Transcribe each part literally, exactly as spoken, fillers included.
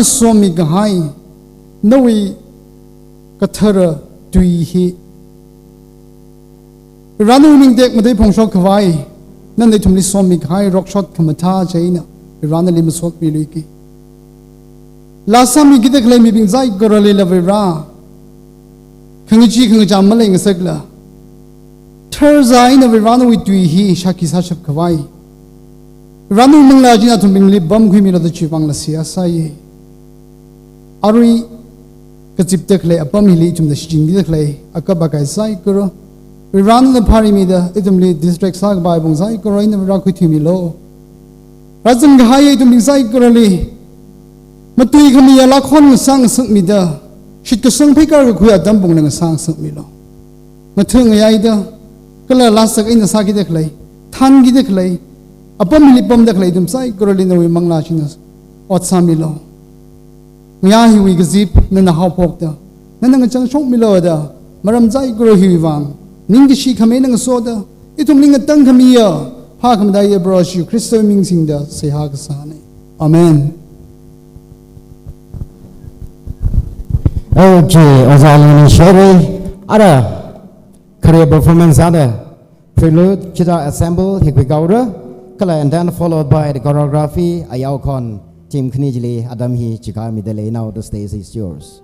somi kahai nawui kathara tui hi, Varena ming tekmatei phongshok khavai, nana ithumli somi kahai rokshot khamathā chieina Vare nali masotmiluiki. Laa sāmikida khalei mibing saikorali la Vare, khangachee khangacham maleingasakla, tharzā eina Vare nawui tui hi shākhi sāshap khavai, Vare nawui manglā china ithumbingli pamkhuimilu da chiwui vangla seihā sāya. Arui kazipda khalei apam hili ithumna shichinda khalei akap akai saikora, Vare nana pharimida ithumli distract sākapai apong saikora eina Vare khuithuimilu. Rāzang kahai ithumbing saikorali matui khamiya laa khon ngasā ngasakmida, shitkasang pheikar kakhui atam apongla ngasā ngasakmilu. Ngathang ngayaida, kala laa sak eina sākida khalei, thānkida khalei, apam hili pamda khalei ithum saikorali nawui manglā china ot sāmilu. Ngayā hiwui kazip nana haophokta, nana ngachang shokmilu da, maram saikora hiwui vang ningkashi khami eina ngasoda, ithumli ngatang khamiya phākhamataiya Proho Jishu Khristawui ming singda seihā kasāna. Amen. Okay, Ojā Lungni share. Ara, khare performance sāda, prelude, chida ensemble, hikwi kaora, kala and then followed by the choreography, ayao khon, team khani chili atam hi chikha mida lei. Now the stage is yours.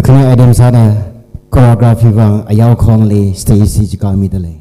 Ina item sāda choreography vang ayao khongli stage chi chikamida lei.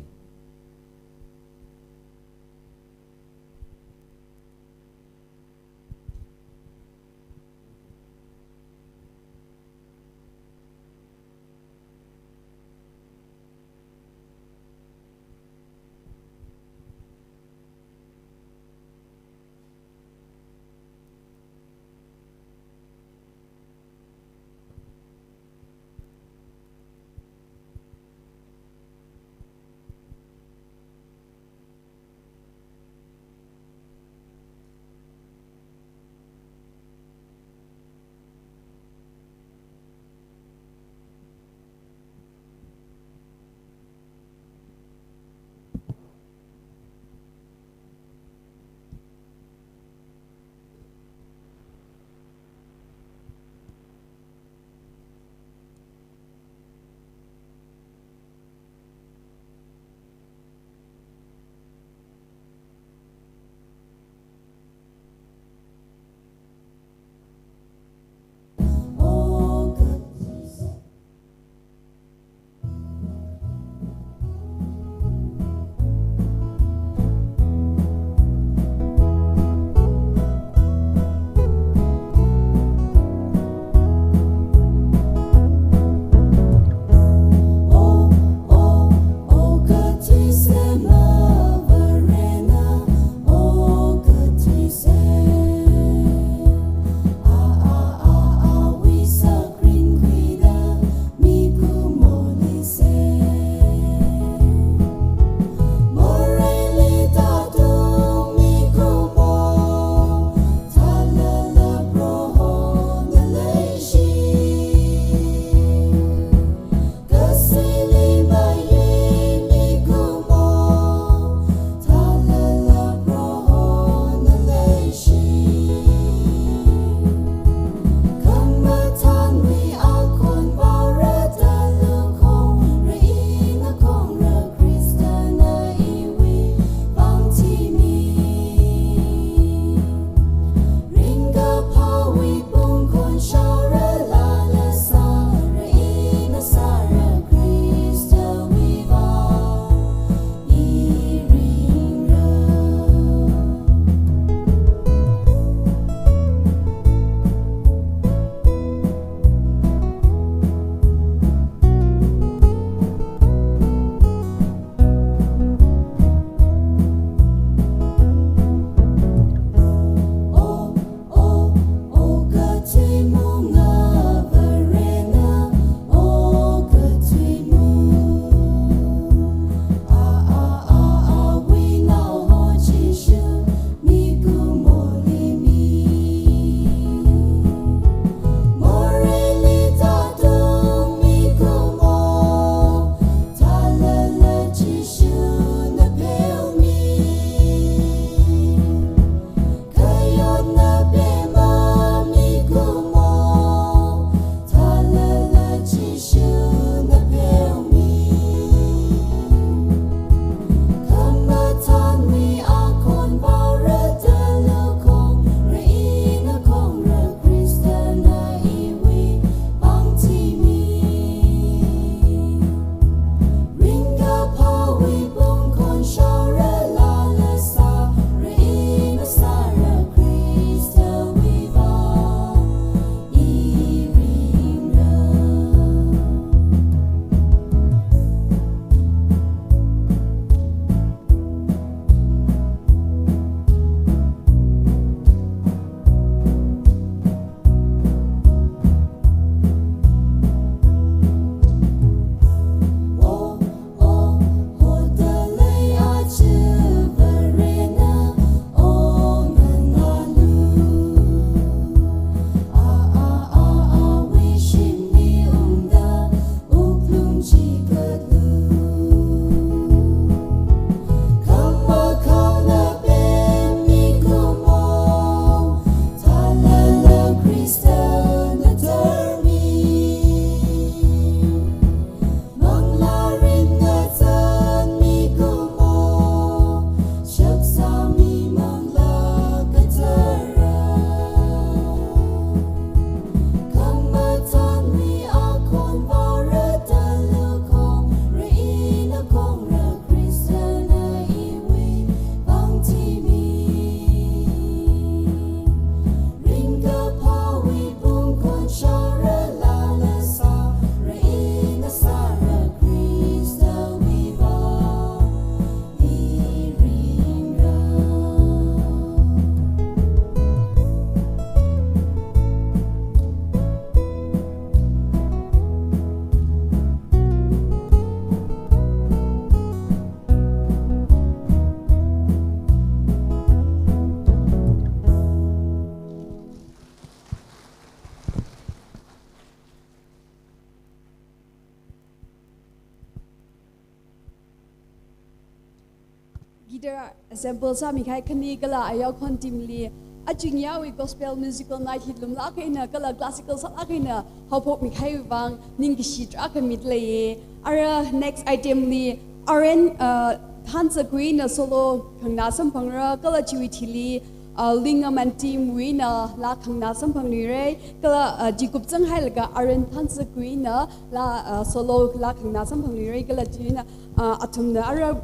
Leader assemble sāmikahai khani kala ayao khon team li, aja ngayāwui gospel musical night hi lumlāk eina kala classical sālāk eina haophokmikahaiwui vang ningkashi tarākha mileiye. Ara next item li R N, uh, Thanzakna solo khangana samphangra kala chiwui thili, uh, Lingam and team wuina laa khangana samphangluira kala, uh, chi kupzanghailaga R N Thanzakna laa, uh, solo laa khangana samphangluira kala china, uh, athumna ara,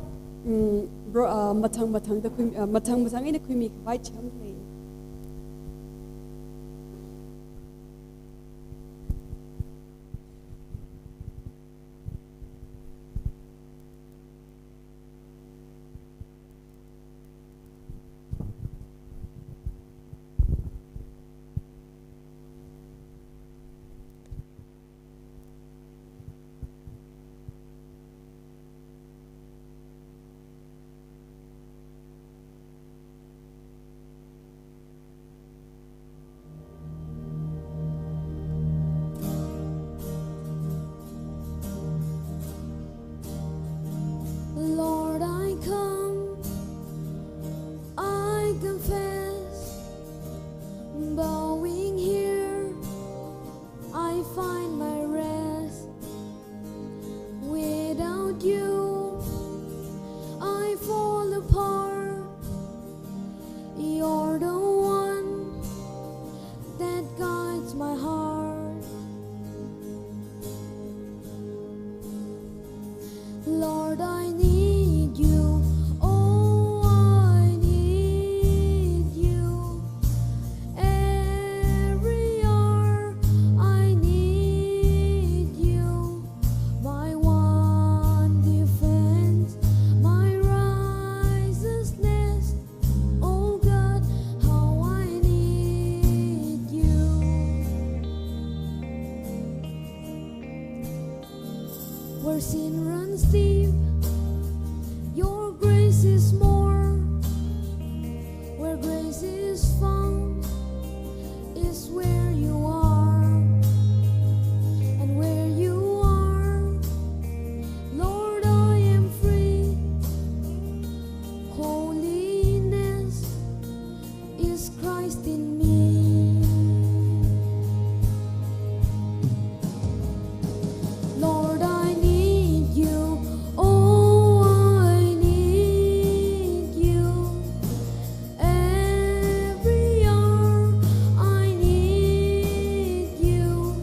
um, bro, uh, mathang mathangda khui, uh, mathang mathang eina khuimikhavai chāmlei. Lord, I come, I confess, bowing here, I find my rest. Without you, I fall apart. You're the one that guides my heart. Lord, I need you. Oh, I need you. Every hour I need you. My one defense, my righteousness. Oh God, how I need you. Where sin runs deep, your grace is more. Where grace is found is where you are. And where you are, Lord, I am free. Holiness is Christ in me. Lord, I need you. Oh, I need you. Every hour I need you.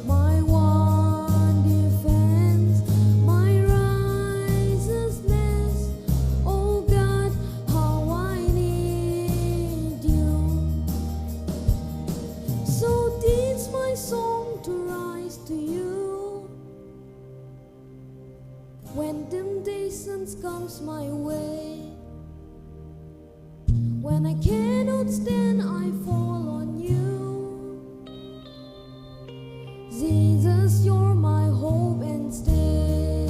My one defense, my righteousness. Oh God, how I need you. So teach my song to rise to you when temptations comes my way. When I cannot stand, I fall on you. Jesus, you're my hope and stay.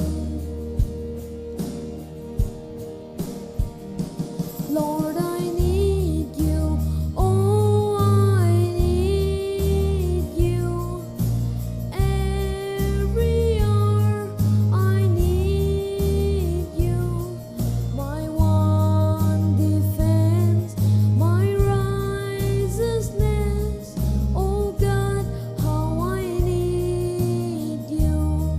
Lord, I need you. Oh, I need you. Every hour I need you. My one defense, my righteousness. Oh God, how I need you.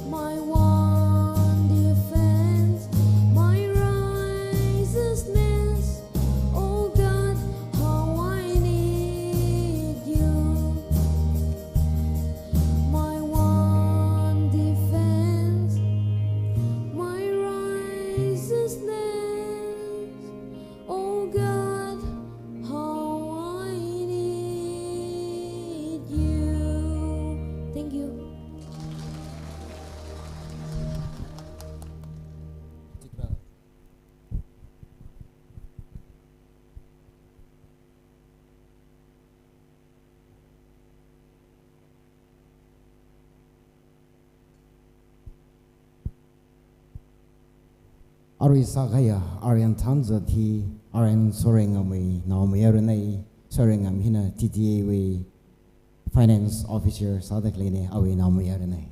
My one defense, my righteousness. Oh God, how I need you. My one defense, my righteousness. Oh God, how I need you. Thank you. Arui sākahaiya R N Thanzat hi R N Soreingamwui naomayara rānei, Soreingam hina T T A wui finance officer sāda khaleina, awui naomayara rānei.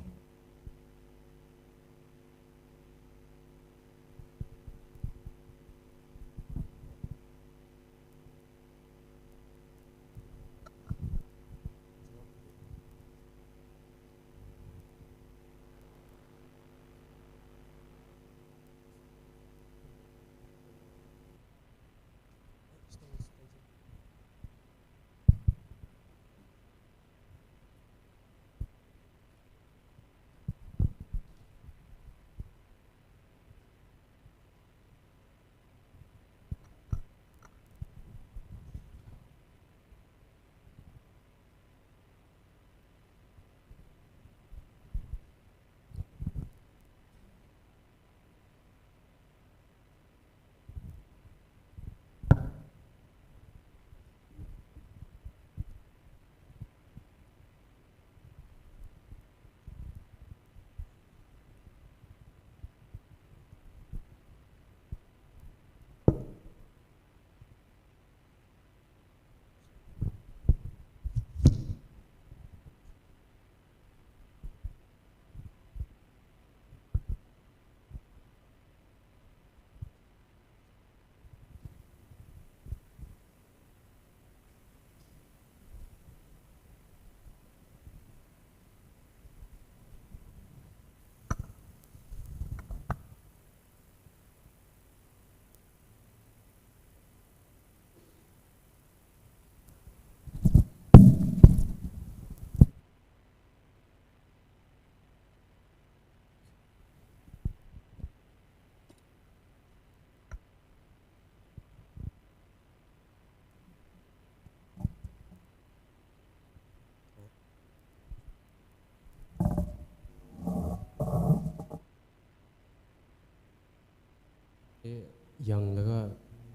Yanglaga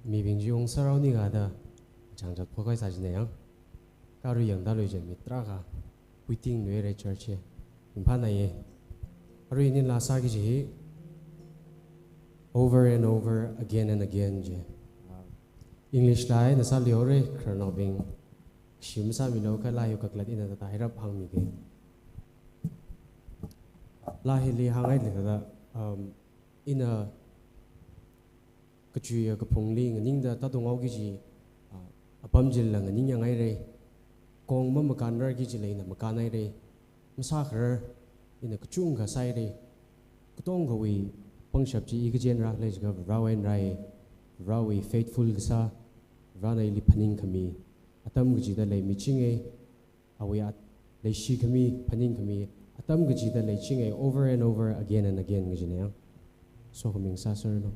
mibing chi ungserrao ni ga da chang chat phokhui sa jina yang. Kha arui yangda lui je mi tarākha waiting lui re church e. Ringphāna ye. Arui inin laa sāki kaji hi over and over again and again je. English laa eina sāli haora khararnaobing. Shim sāmilu kha laa hi kakhalat ina tata hairap hāngmi ke. Laa hili hāngngai le tata, um, ina kachuiya kaphungli nganingda tātung haoki kaji, ah, apam chila nganingyang haira. Kong mamakānrar kaji chila ina makān haira. Masākharar ina kachungkha sāhaira. Katonga wui pangshap chi i kajen ra, leishiga Varewui eina rai, Varewui faithful kasā, Varena ili phaningkhami atam kachida leimichinga. Awui at-, leishikhami, phaningkhami atam kachida leichinga, over and over again and again kajina yang. Sokhami ngasāserlu.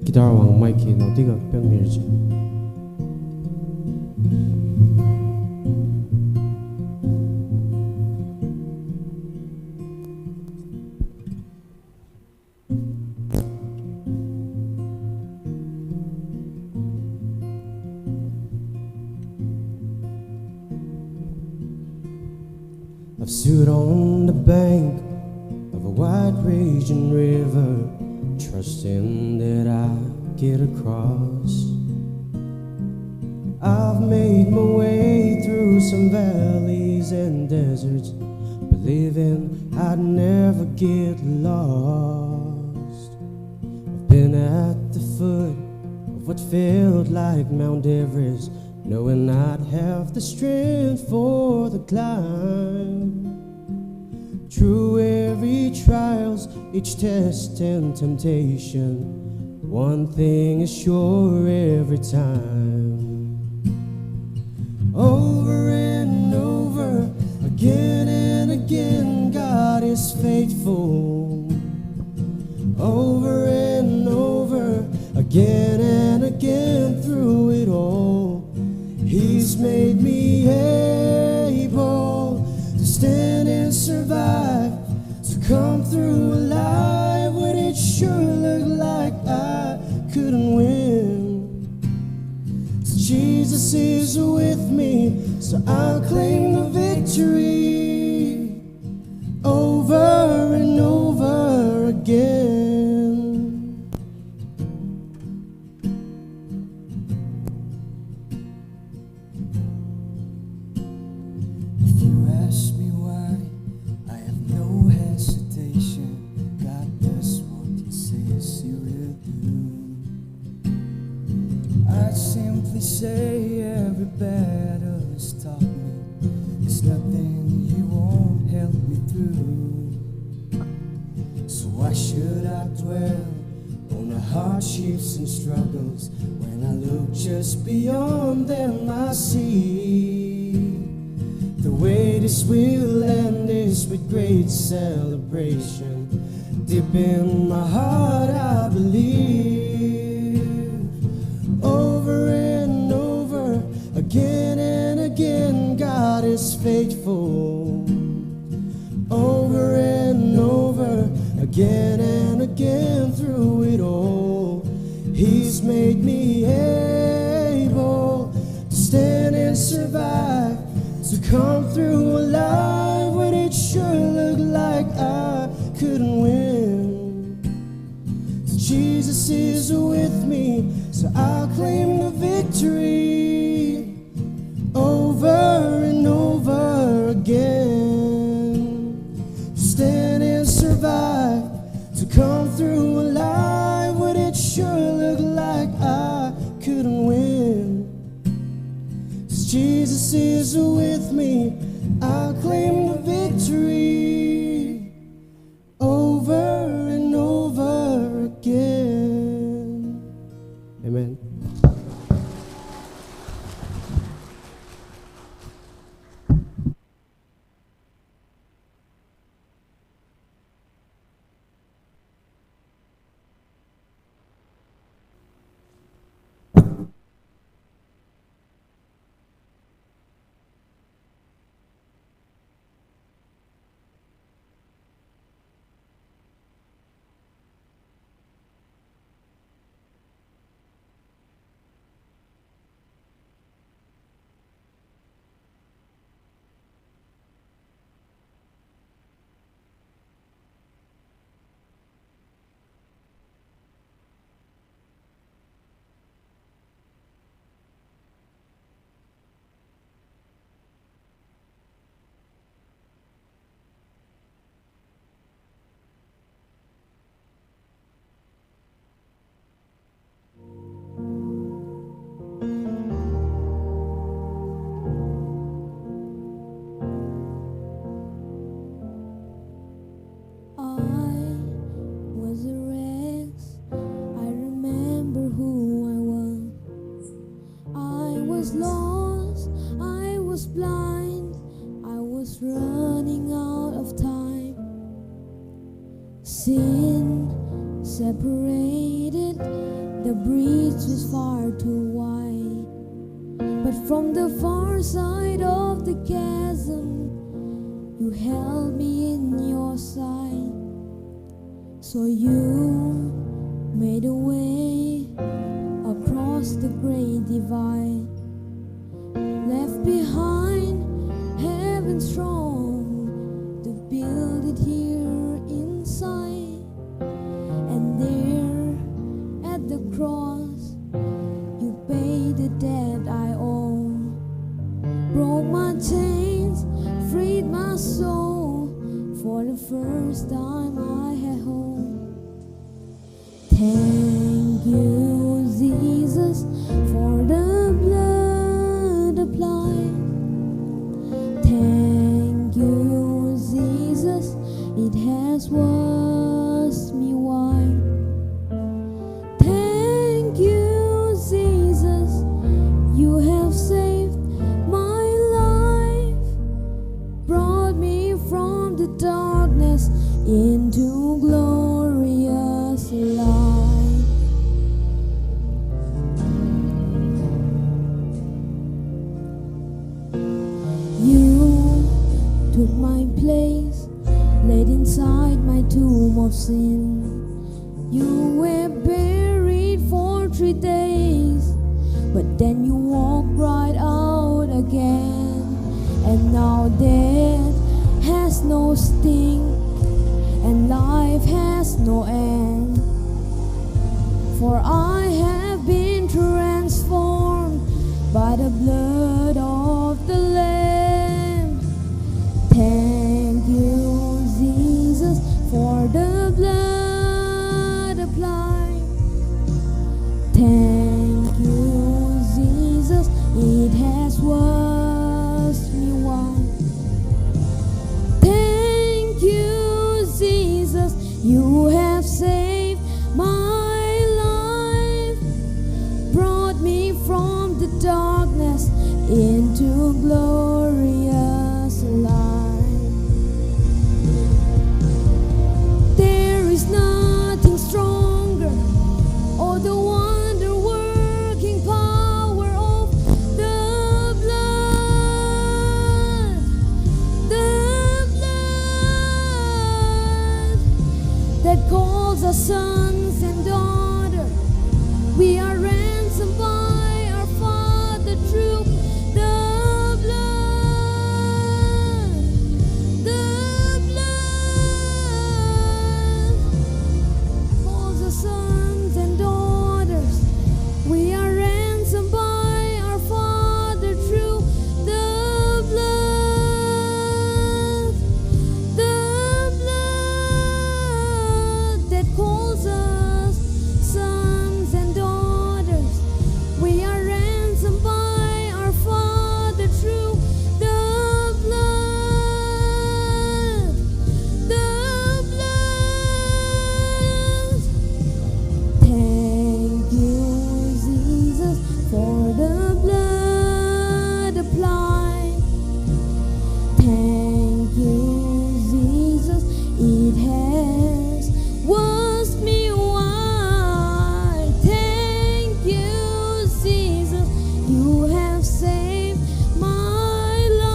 Guitar wui mic hi naoda kapeng mirji. I've stood on the bank of a Wide raging river, trusting that I get across. I've made my way through some valleys and deserts, believing I'd never get lost. I've been at the foot of what felt like Mount Everest, knowing I'd have the strength for the climb. Through every trials, each test and temptation, one thing is sure every time. Over and over, again and again, God is faithful. Over and over, again and again, through it all, He's made me able to stand and survive, to come through alive when it sure looked like I couldn't win. Jesus is with me, so I'll claim the victory over and over again. If you ask me why, I have no hesitation. God does what He says He will do. I'd simply say every battle has taught me there's nothing He won't help me through. So why should I dwell on the hardships and struggles when I look just beyond them? I see the way this will end is with great celebration. Deep in my heart, I believe. Over and over, again and again, God is faithful. Over and over, again and again, through it all, He's made me able to stand and survive, to come through alive when it sure looked like I couldn't win. Jesus is with me, so I'll claim the victory over and over again. Stand and survive, to come through alive when it sure looked like I couldn't win. 'Cause Jesus is with me, I'll claim the victory over and over again. Amen. I was a wreck. I remember who I was. I was lost, I was blind, I was running out of time. Sin separated, the bridge was far too wide. But from the far side of the chasm, you held me in your sight. So you made a way across the great divide. Left behind heaven's throne to build it here in that I owe. Broke my chains, freed my soul. For the first time I had hope. Thank you, Jesus, for the blood applied. Thank you, Jesus, it has washed me white. Thank you, Jesus, you have saved my life, brought me from the darkness into glorious light. You took my place, laid inside my tomb of sin. You were buried for three days, but then you walked right out again. And now death has no sting, and life has no end. For I have been transformed by the blood of the Lamb. Thank you, Jesus, for the blood applied. Thank you, Jesus, it has washed me white. Thank you, Jesus, you have saved my life, brought me from the darkness into glorious light. There is nothing stronger, oh, the wonder-working power of the blood, the blood that calls us sons and daughters. We are ransomed by our Father through the blood, the blood calls us sons and daughters. We are ransomed by our Father through the blood, the blood that calls us sons and daughters. We are ransomed by our Father through the blood, the blood. Thank you, Jesus, for the blood applied. Thank you, Jesus, it has washed me white. Thank you, Jesus, you have saved my life.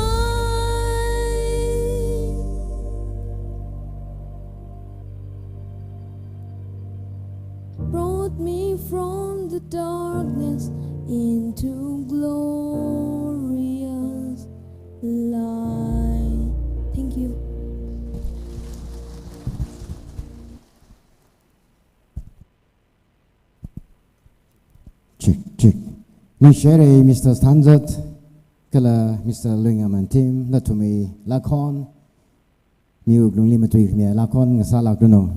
Brought me from the darkness into glorious light. Thank you. Check, check. Ningshire Mister Stanzat, kala Mister Luingaman team, nathumwui lakhon, mi wuklungli matuikhamiya lakhon ngasālākranu.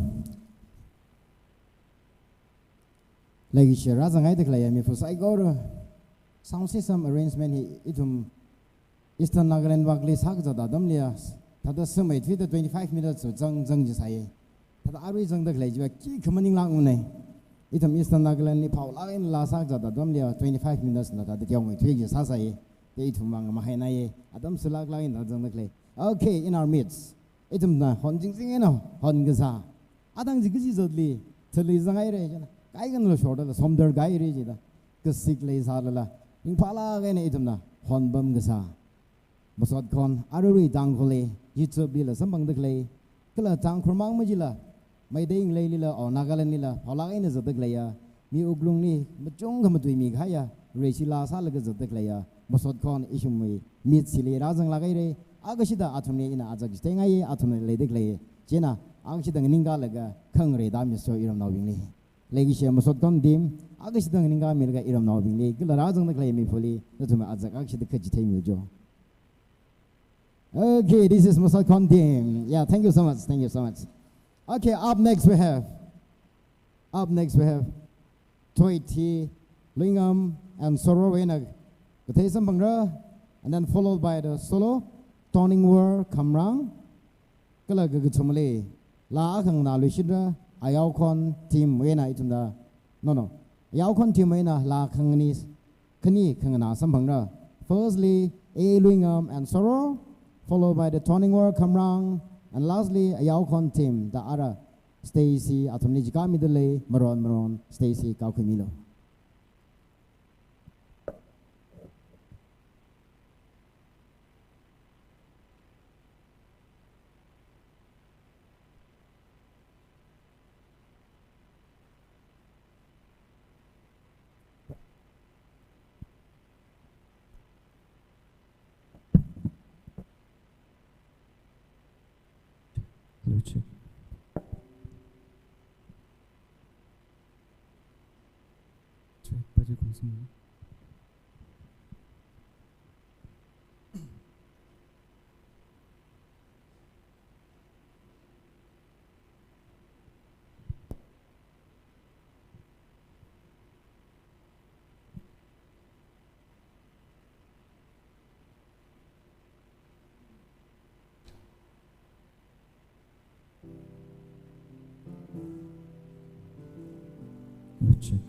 Leikashi rāzanghaida khaleiya mipā saikora, sound system arrangement hi ithum Eastern Nagaland vakli sākazat atamliya, thāda sāmeithuida twenty-five minutes zang zang jisai. Thāda arui zangda khalei chiva khikha maninglāk unai. Ithum Eastern Nagaland li phaolāk eina laa sākazat atamliya twenty-five minutes na thāda teomeithui jisāsai. Te ithum vang mahainai, atam sālāklāk eina zangda khalei. Okay, in our midst. Ithumna hon chingching eina honkasā. Atang chi kaji zatli, thāli zanghaira china. Kaikhana shorda la somdar kahaira chida. Kasik leisālala, ringphālāk eina ithumna honpamkasā. Masot khon, aruirui Tangkhulli, YouTube lila samphangda khalei, kala Tangkhul mang majila, Meitei ngaleilila, or Nagaland lila, phaolāk eina zatda khaleiya, mi wuklungli machungkha matuimi kahaiya, Vareshi laa sālaga zatda khaleiya, masot khon ishimwui mitsili rāzanglāk haira, akashida athumli ina azak chitheingai, athumli leida khalei, china, akashida nganingkalaga, khangarei tāmiso iramnaobingli. leikashi Masotkhon team, akha shida nganingkāmilaga iramnaobingli, kala rāzangda khalei mipāli, nathum azak akha shida kachithei mijo. Okay, this is Masotkhon team. Yeah, thank you so much. Thank you so much. Okay, up next we have, up next we have Tweety Luingam and Soror wui eina kathei samphangra, and then followed by the solo, Toningwar Khamrang. Kala kakathumali, laa akha nganā luishitra, Ayaokhon team wui eina ithumna, no, no, Ayaokhon team wui eina laa khani, khani khanganā samphangra. Firstly, A Luingam and Soror, followed by the Toningwar Khamrang, and lastly, Ayaokhon team da ara Stacy athumli chikāmida lei, maron maron Stacy kākhuimilu. Hello, check. Check, budget consum. Check.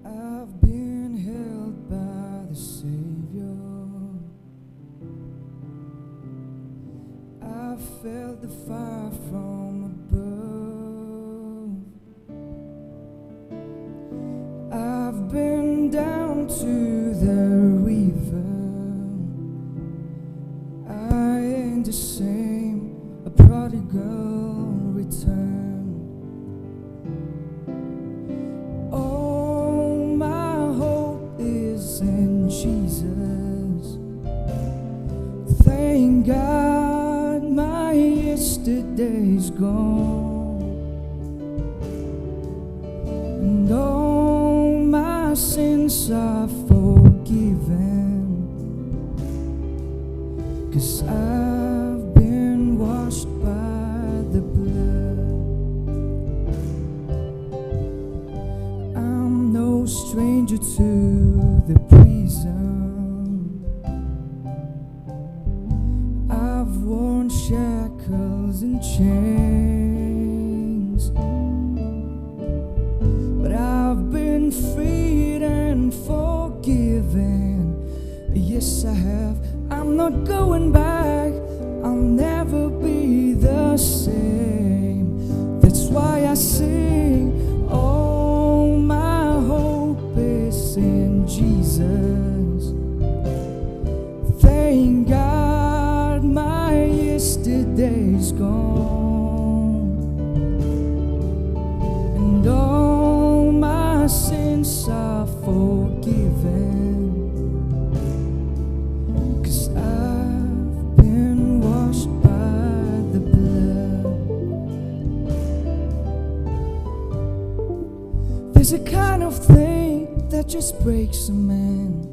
I've been held by the Savior. I felt the fire from above. I've been down to the river. I ain't the same, a prodigal returned. All my hope is in Jesus. Thank God my yesterday's gone. And all my sins are forgiven, 'cause I've been washed by the blood. I'm no stranger to the prison. I've worn shackles and chains, but I've been freed and forgiven. Yes, I have. I'm not going back. I'll never be the same. That's why I sing. All my hope is in Jesus. Thank God my yesterday's gone, and all my sins are forgiven, 'cause I've been washed by the blood. There's a kind of thing that just breaks a man,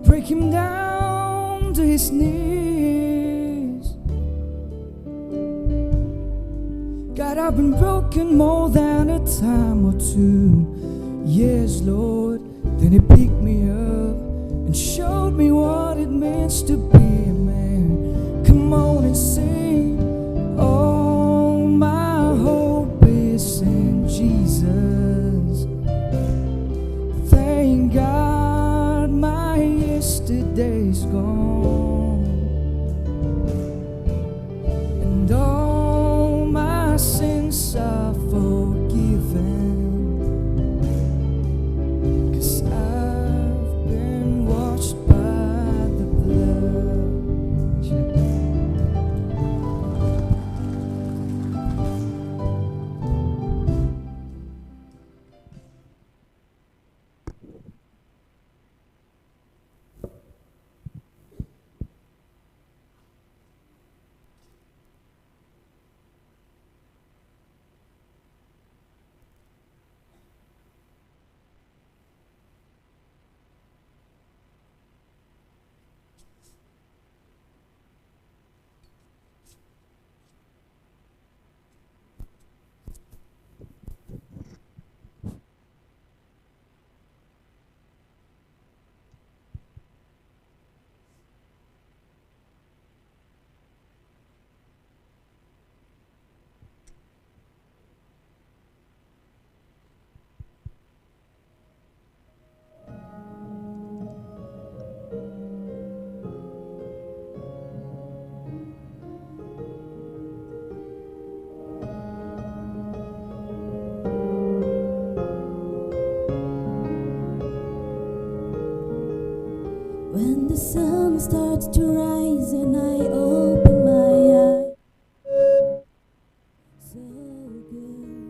break him down to his knees. God, I've been broken more than a time or two. Yes, Lord. Then he picked me up and showed me what it means to be a man. Come on and sing. All my hope is in Jesus. Thank God my yesterday's gone, When the sun starts to rise and I open my eyes, so good.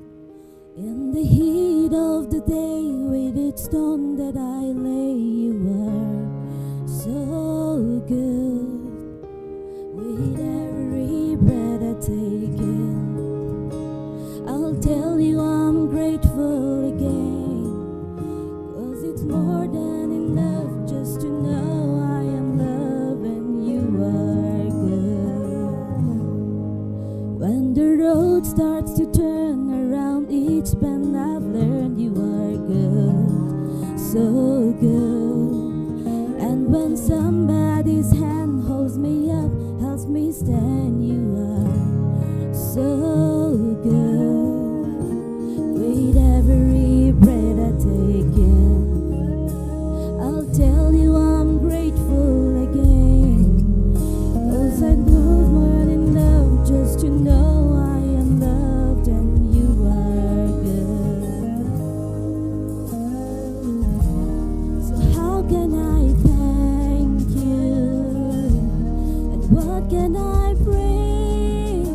In the heat of the day, with each stone that I lay, you are so good. With every breath I take in, I'll tell you I'm grateful again. 'Cause it's more than enough just to know I am loved and you are good. When the road starts to turn around each bend I've learned you are good, so good. And when somebody's hand holds me up, helps me stand, you are so good. With every breath I take in, I'll tell you I'm grateful again. 'Cause I know more than enough just to know I am loved and you are good. So how can I thank you? And what can I bring?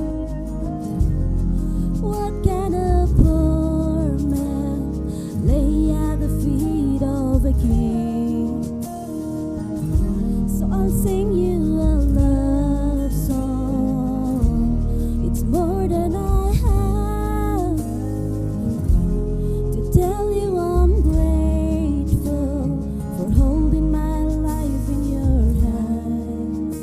What can a poor man lay at the feet of a king? So I'll sing you a love song. It's more than I have to tell you I'm grateful for holding my life in your hands.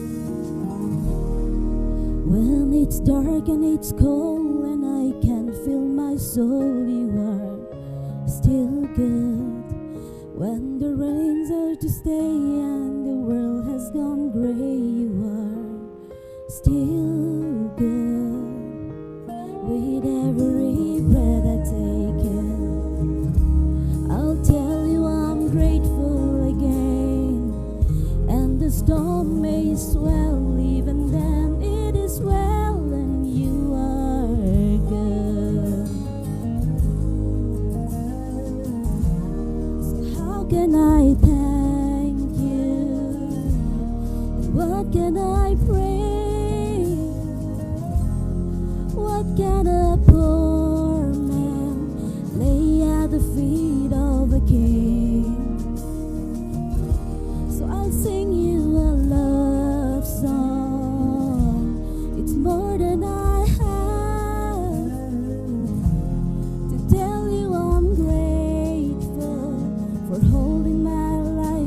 When it's dark and it's cold and I can feel my soul, you are still good. When the rains are to stay and the world has gone gray, you are still good. With every breath I take in, I'll tell you I'm grateful again. And the storm may swell, even then it is well, and you are good. So how can I thank you? And what can I pray? What can a poor man lay at the feet of a king? So I'll sing you a love song. It's more than I have to tell you I'm grateful for holding my life.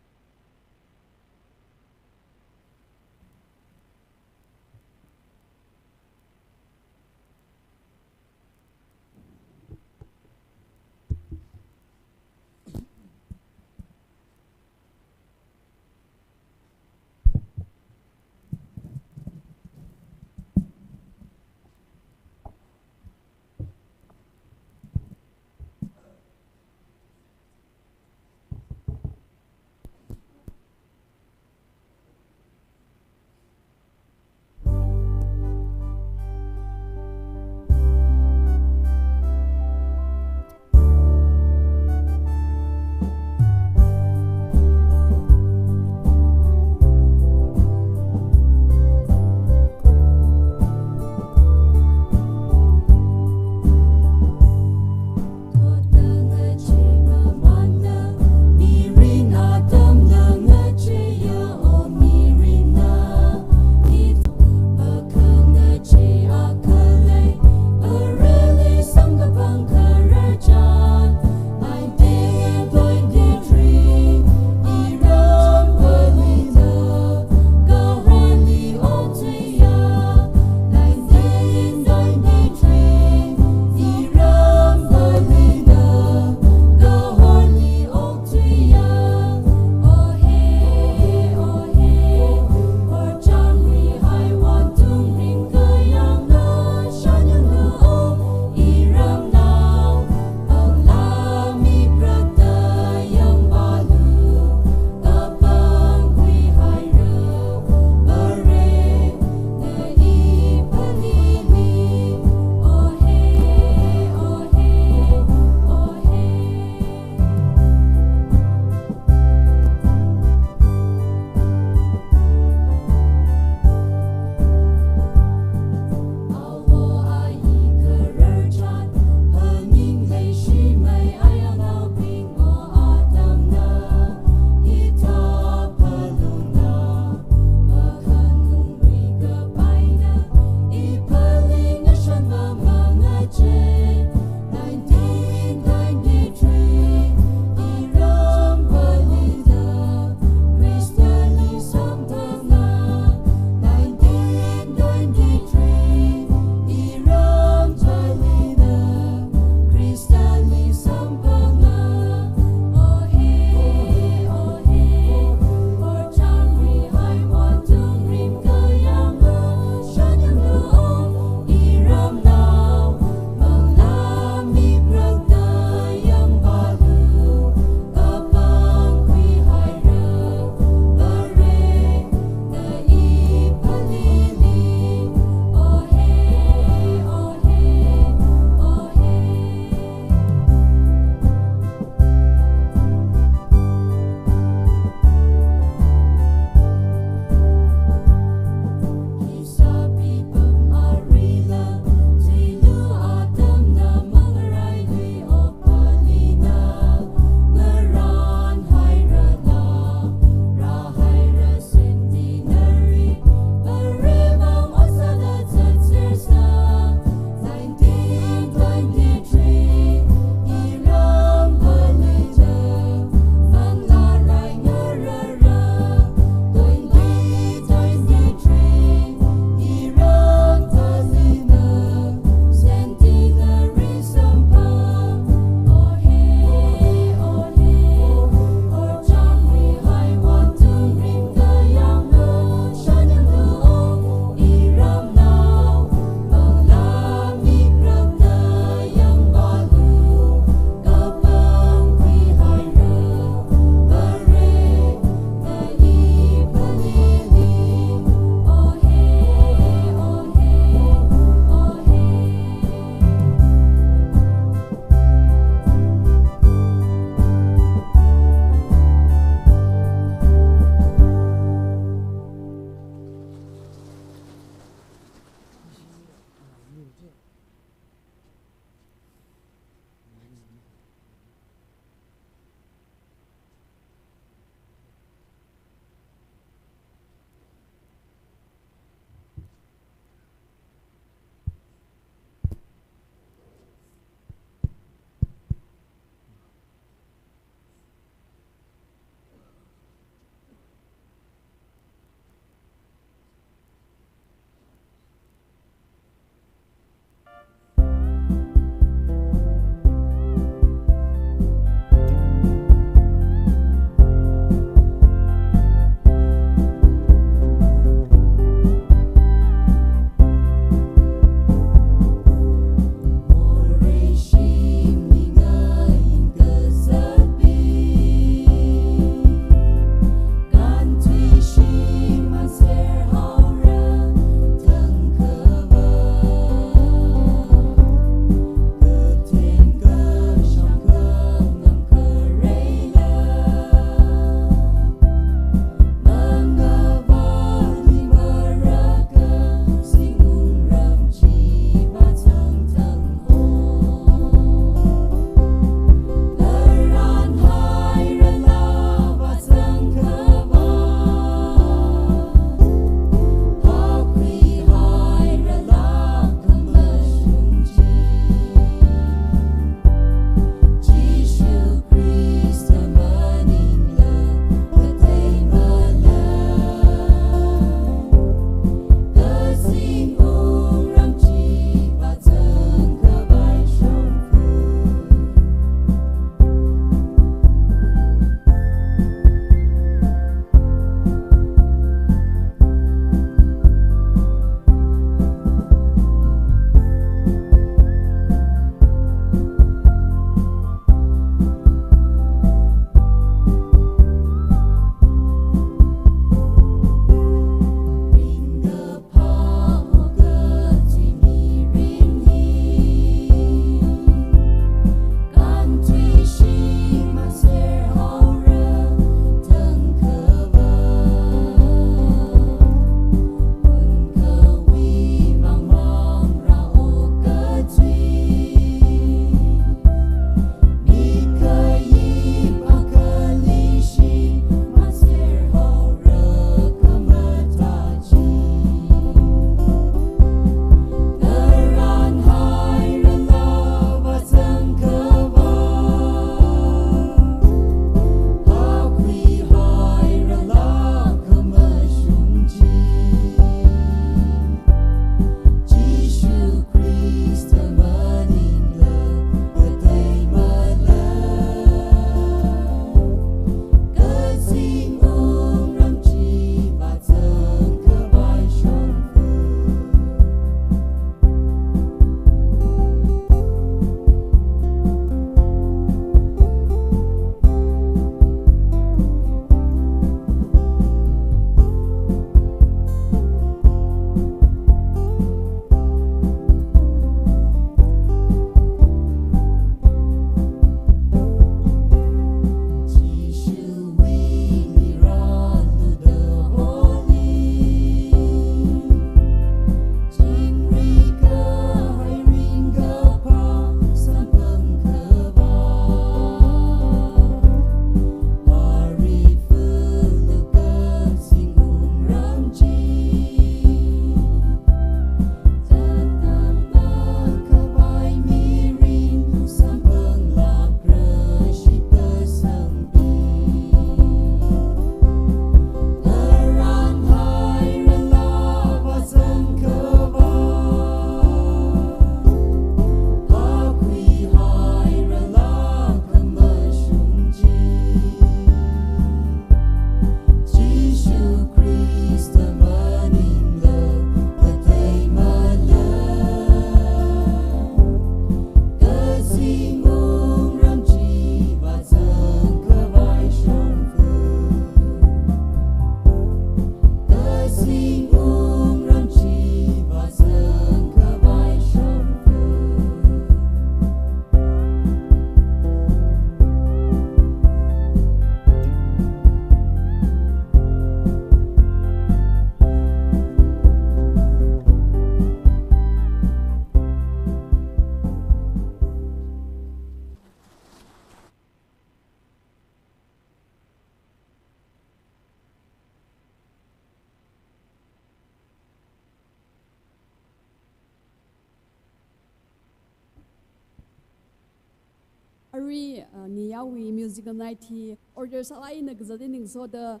Ri, uh, Niyawui musical night hi order sālāk eina kazat eina ngasoda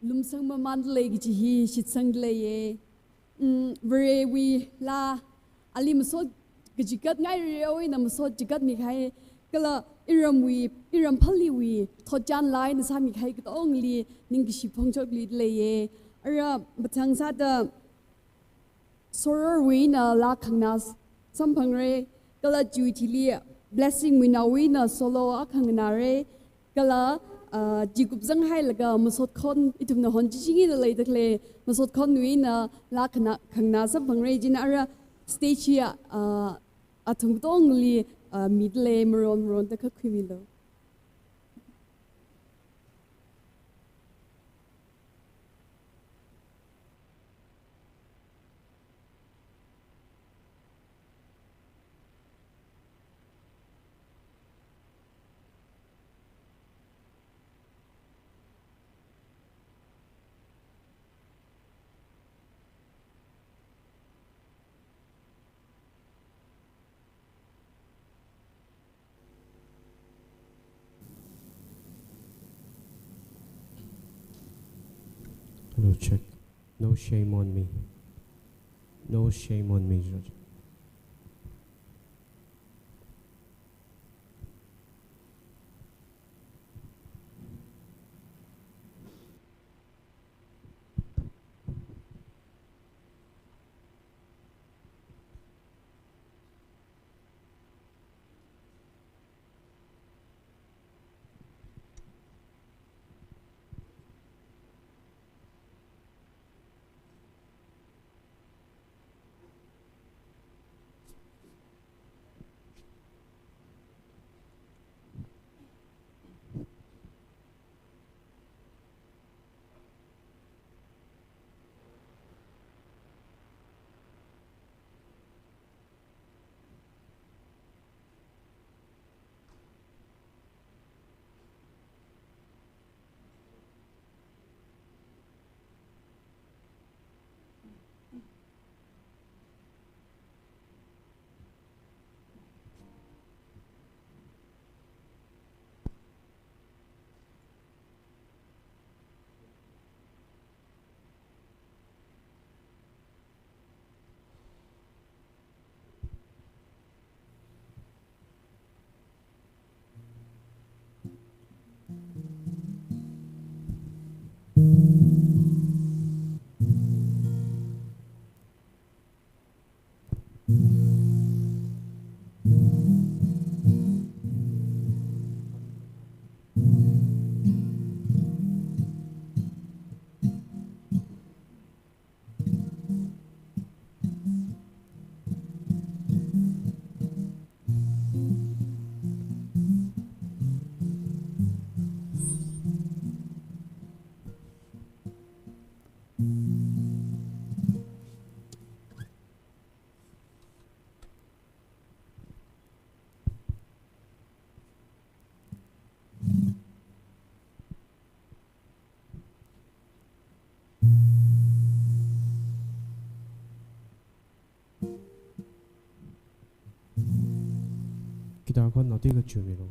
lumsang mamān lei kaji hi shitsang leiye. Mm, Varewui laa ali masot kachigat ngai Varewui eina masot chigatmi kahai kala iramwui, iram Phaleewui thotchan laa eina sāmi kahai katongli ningkashi phongchok leiye. Ara mathang sāda Sororwui eina laa khangna samphangra, kala chiwui thili Blessing Muinawui eina solo akha nganāra, kala, ah, chi kupzang hailaga masot khon ithumna hon chichingi da leida khalei masot khonwui eina laa khangna, khangna samphangra, chieina ara stage hi, ah, athum katongli, ah, mida lei, maron maronda khuimilu. Hello, check. No shame on me. No shame on me, George. Guitar khon nao ti kachumi lo.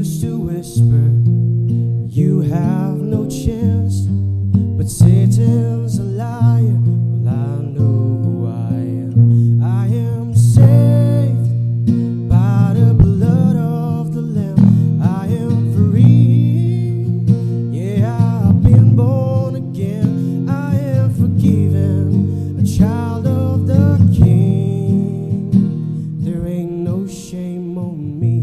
To whisper, "You have no chance," but Satan's a liar. Well, I know who I am. I am saved by the blood of the Lamb. I am free. Yeah, I've been born again. I am forgiven, a child of the King. There ain't no shame on me.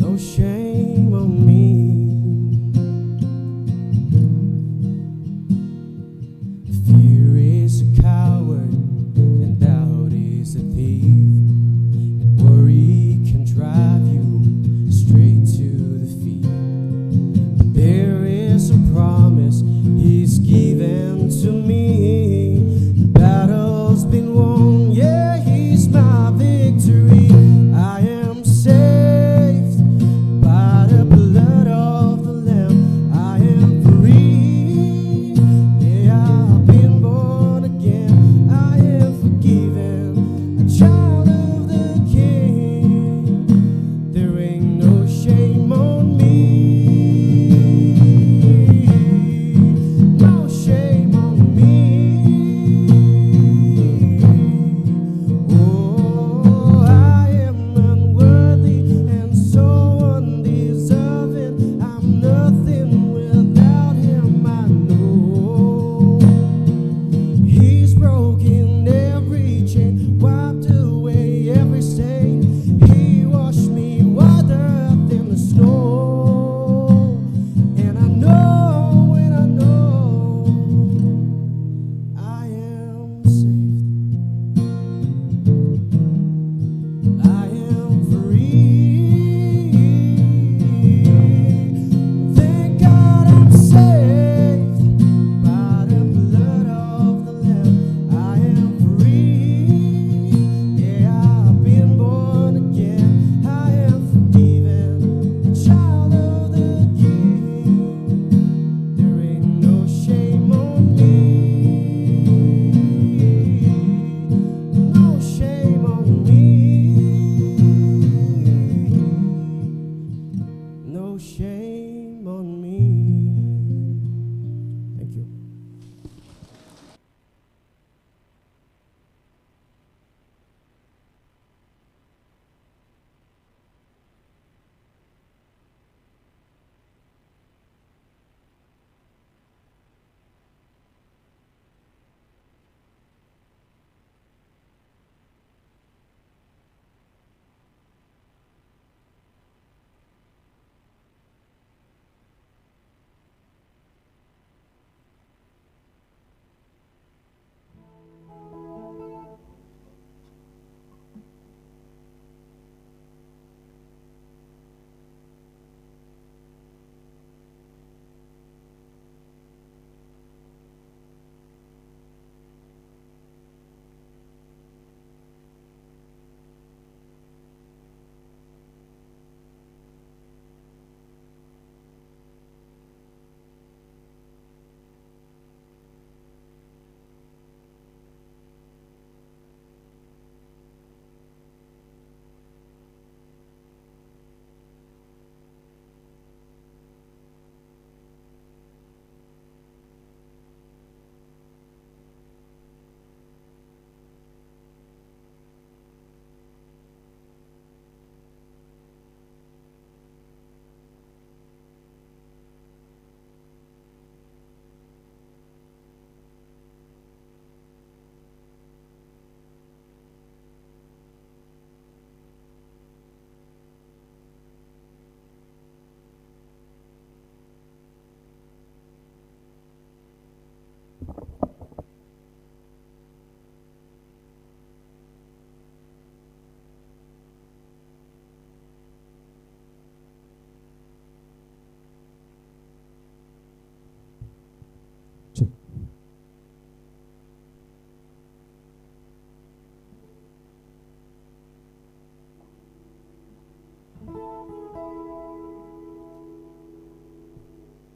No shame on me. Fear is a coward and doubt is a thief. And worry can drive you straight to the feet. But there is a promise he's given to me. The battle's been won, yeah, he's my victory. I am saved by the blood of the Lamb. I am free. Yeah, I've been born again. I am forgiven. A child of the King. There ain't no shame on me. No shame on me. Oh, I am unworthy and so undeserving. I'm nothing without him, I know. He's broken every chain, wiped away every stain. He washed me whiter than the snow. And I know, and I know I am saved. I am free. Thank God I'm saved by the blood of the Lamb. I am free. Yeah, I've been born again. I am forgiven, a child of the King. There ain't no shame on me. No shame on me. No shame on me. Thank you.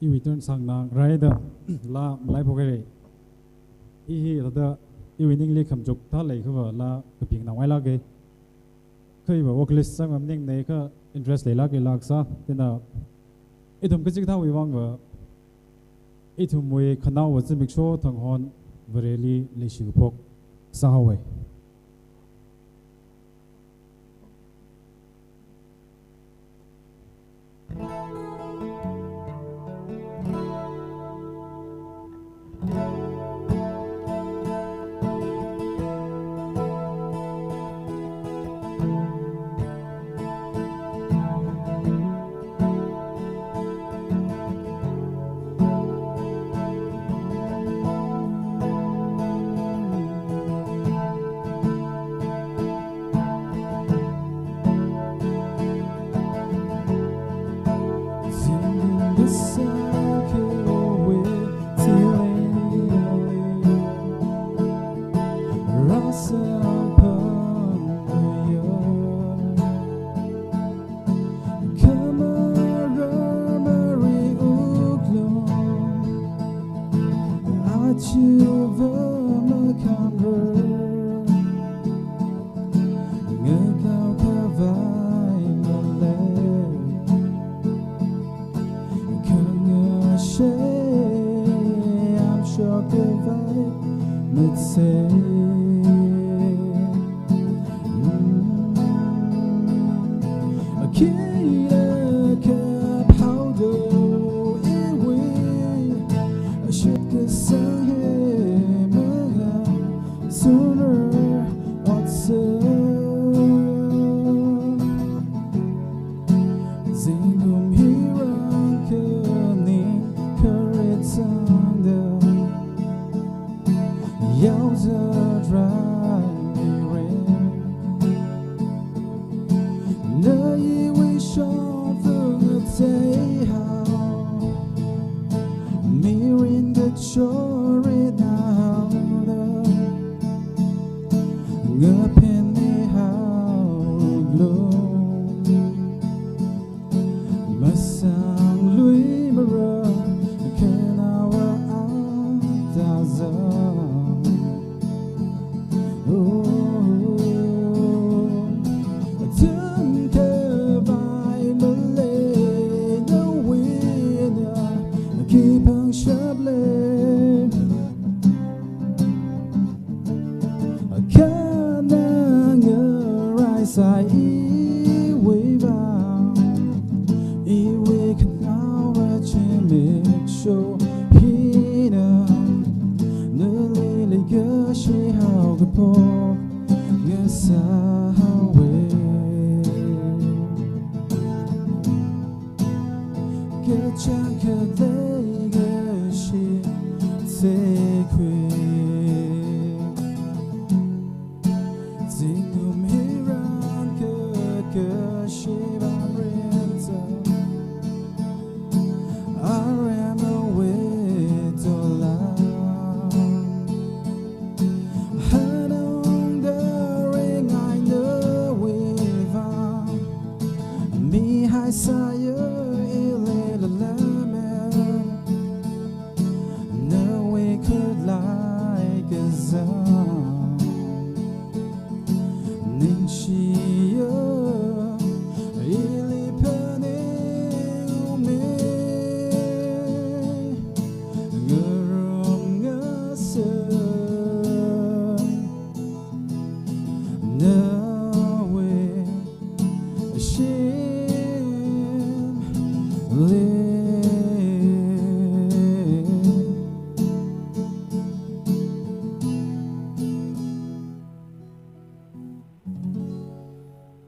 Iwui turn sāngnāngra da laa malaiphok haira. I hi thāda iwui ningli khamachuk thā leikhava laa kapingnāngailāka. Khaiva vocalist sāngam ningnei kha interest leilāk leilāk sā. Chieina ithum kachikathāwui vangva ithumwui khanaowa zimiksho thang hon Vareli leishi kaphok sāhaowa.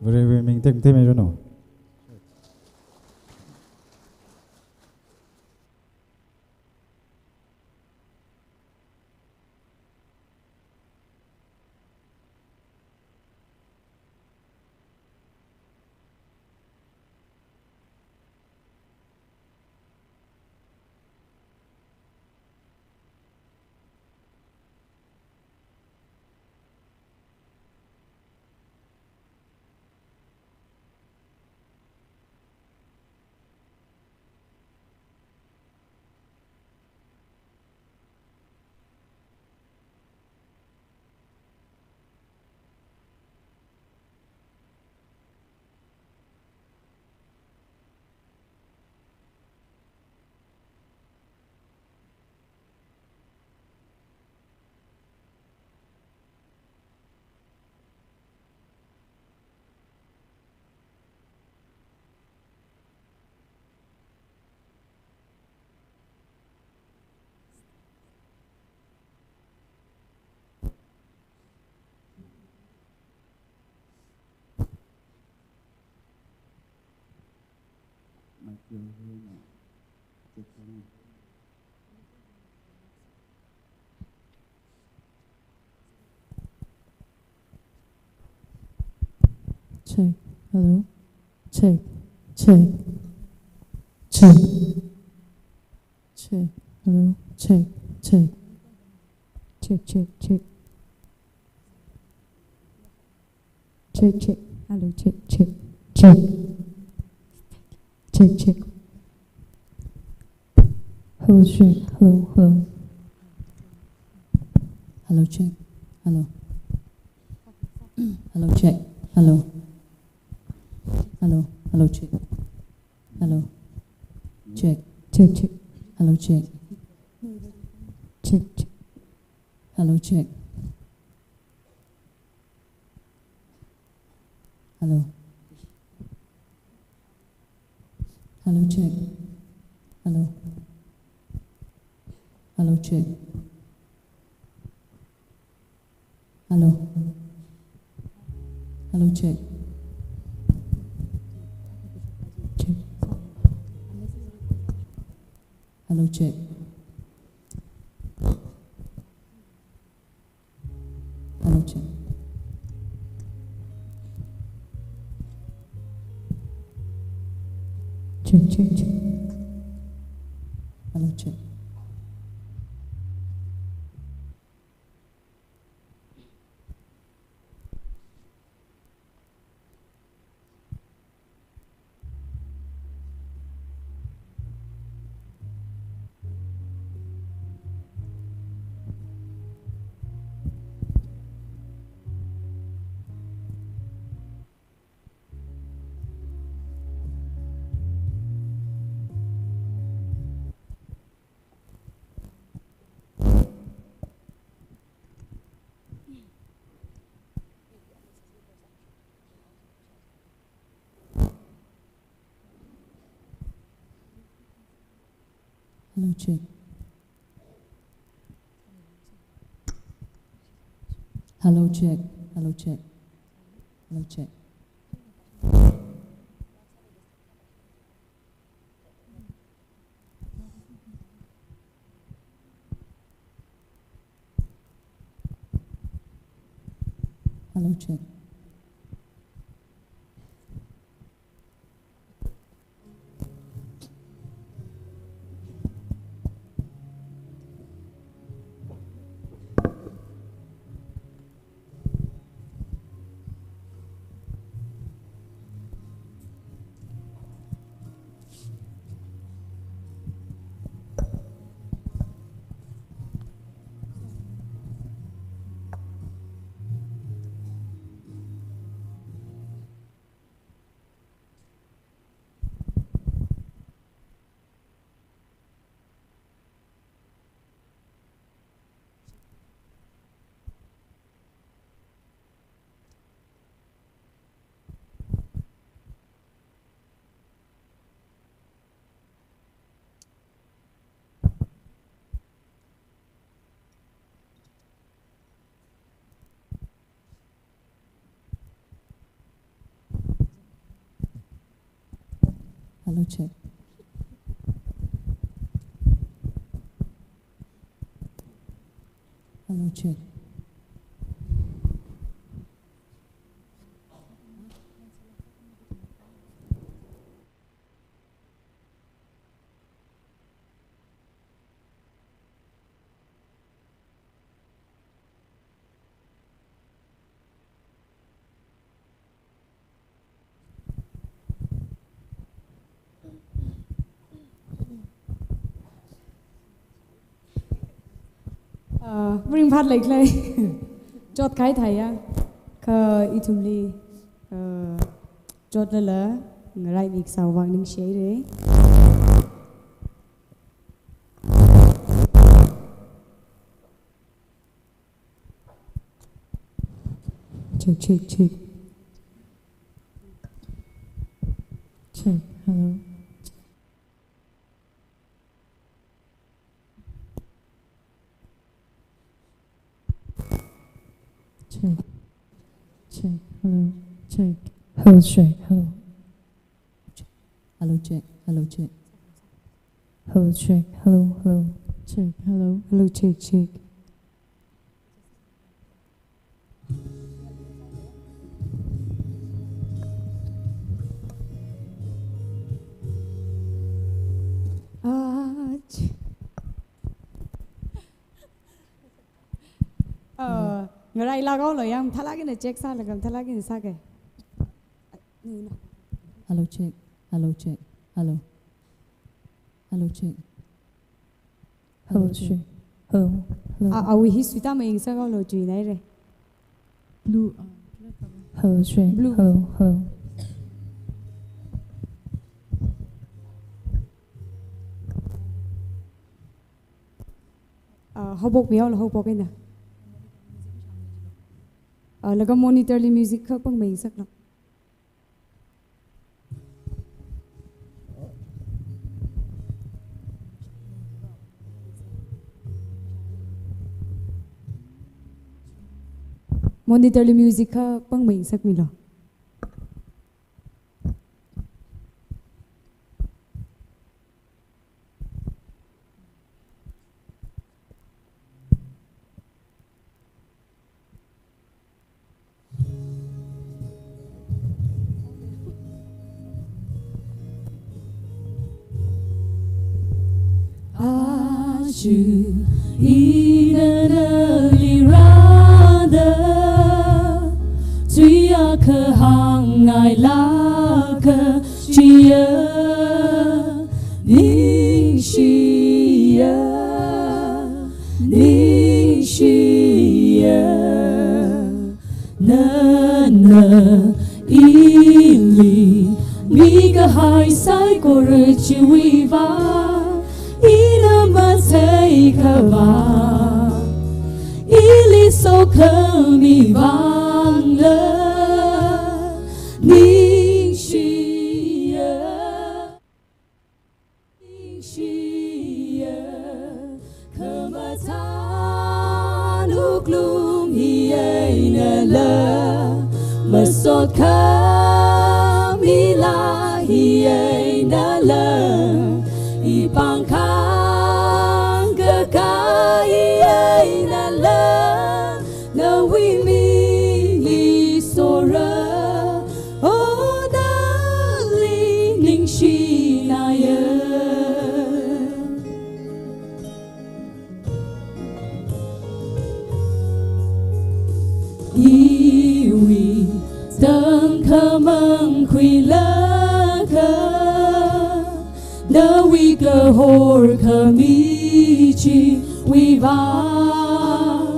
Varewui ming tekmathei miranu. Check. Hello. Check. Check. Check. Check. Hello. Check. Check. Check, check, check. Check, check. Hello, check, check, check. Check, check. Hello, check. Hello, hello. Hello, check. Hello. Hello, check. Hello. Hello. Hello, check. Hello. Check. Check, check. Hello, check. Check, check. Hello, check. Hello. Hello, check. Hello. Hello, check. Hello. Hello, check. Check. Hello, check. Hello, check. Check, check, check. Hello, check. Hello, check. Hello, check. Hello, check. Hello, check. Hello, check. Hello, check. Hello, check. Ah, ringphālei khalei. Chotkahai theiya. Kha ithumli, ah, chotlala, ngarai miksa vang ningshihaira. Check, check, check. Check, hello. Check. Check, hello. Check. Hello, check, hello. Hello, check. Hello, check. Hello, check. Hello, hello. Check, hello. Hello, check, check. Ah, ch-, uh, ngarai lagao lo yang, mathālāk eina check sālaga mathālāk eina sāke. Hello, check. Hello, check. Hello. Hello, check. Hello, hello, check. Hello, hello. A, awui hi suitāmei ngasakhaolu, chuinaire. Blue, uh, hello, check. Blue. Hello, hello. Uh, haophokmihaolu, haophok eina. Uh, laga monitor li music khapang mei ngasaklu. Monitor li music khapang mei ngasakmilu. Aja ina nali rāda, tui akha hāngngailāk kachiya, ningshiya, ningshiya. Nana ili mikahai saikora chiwui vang, ina matheikhavai, ili sokhami vangla, ningshiya. Ningshiya, khamathān wuklung hi einala, masot khamila hi einala, ipāng khangkakai hi einala, nawui mingli sora, oh, darling, ningshinaya. Iwui tangkhamang khuilaga, nawui kahor khami chiwui vang,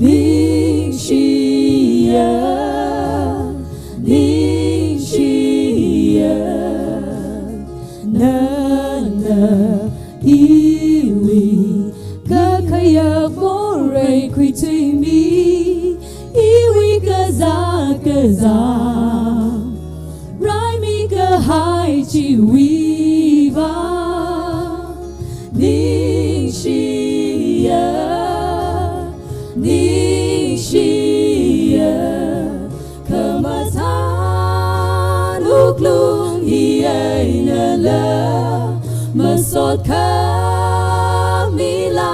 ningshiya, ningshiya. Nana iwui kakhayak morei khuithuimi, iwui kazāt kazā raimi kahai chiwui vang, ningshiya, ningshiya. Khamathān wuklung hi einala, masot khamila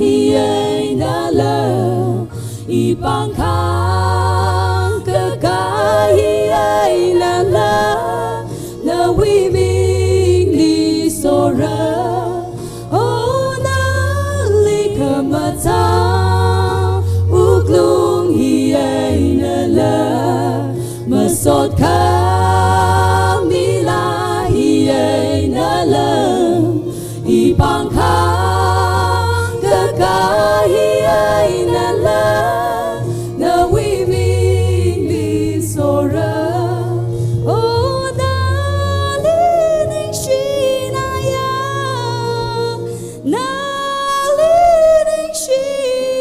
hi einala, ipāng khangkakai hi einala, nawui mingli sora, oh, nali khamathān wuklung hi einala, masot khamila hi einala, ipāng khangkakai hi einala, nawui mingli sora, oh, nali ningshinaya, nali ningshinaya.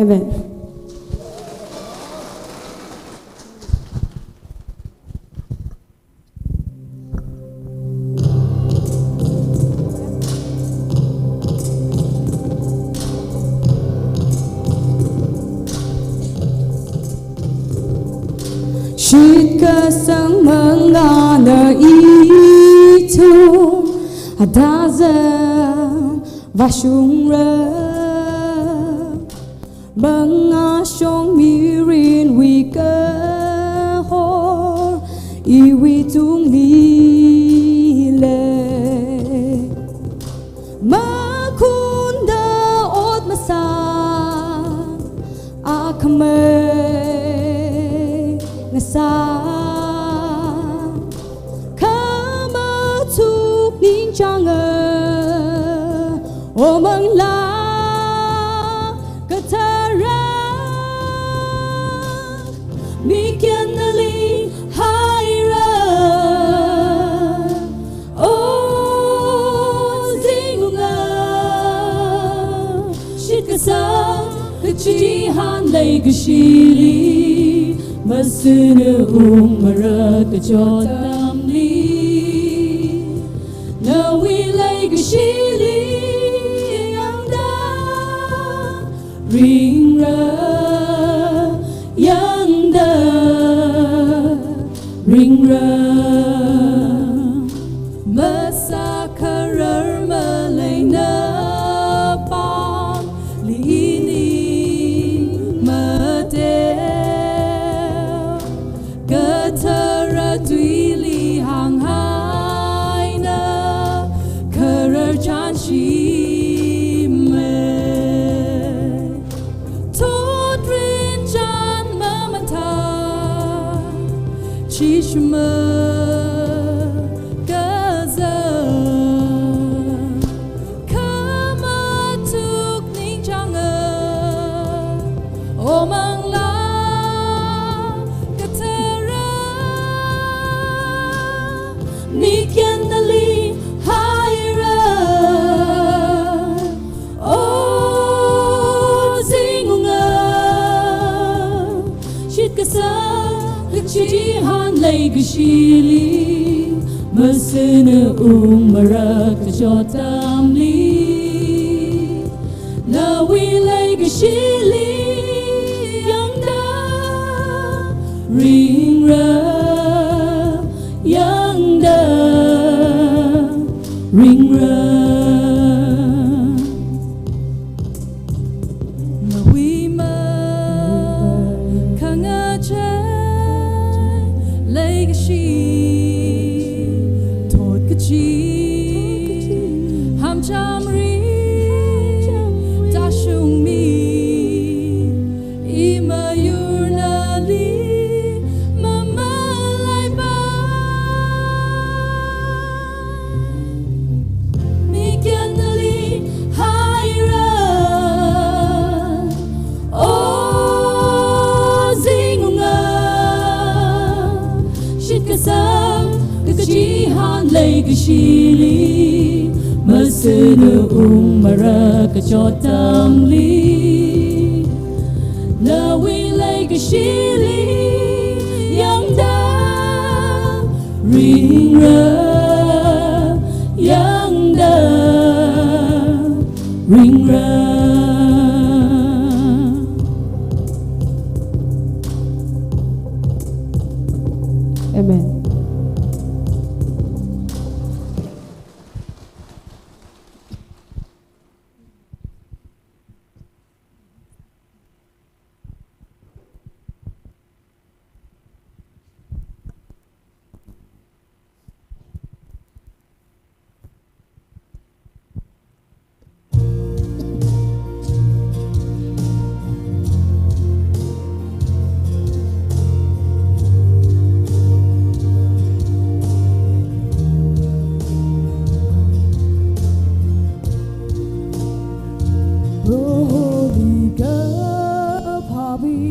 Amen. Shitkasang mangāna ithum, adazang vāshungra. Mangāshong mirinwui kahor iwui tungli lei. Makhunda ot masā, akhamei ngasā, khamathuk ningchānga, O Manglā Kathara. Mikyan nali haira, O Zingunga. Shitkasang kachihān leikashili, masuna ungmara kachot atamli, nawui leikashili yangda ringra, yangda ringra. Masākharar maleina pamli ini mateo, kathara tuili hānghaina kharar chānshimei. Thotrin chān mamathā, chishma kazang, khamathuk ningchānga, O Manglā Kathara. Mikyan nali haira, O Zingunga. Shitkasang kachihān leikashili, masuna ungmara kachot atamli, nawui leikashili yangda ringra, yangda ringra. Nawui makhangachei leikashi thot kachi hamchamri tāshungmi, imayur nali mamalaipai. Mikyan nali haira, O Zingunga. Shitkasang kachihān leikashili, masuna ungmara kachot atamli, nawui leikashili yangda ringra, yangda ringra. Amen. Proholi kaphabi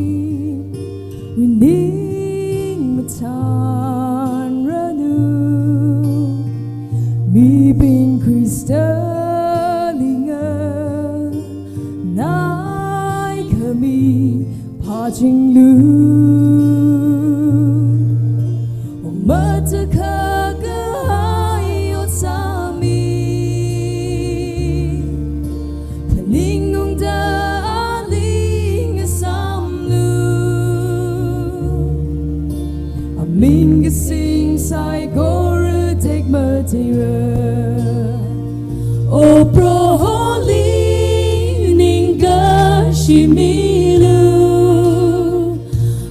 wining mathanranu, mibing Khristali nganaikhami phāchinglu. Ong matakhak kahai ot sāmi, phaningungda ali ngasāmlu. shimilu,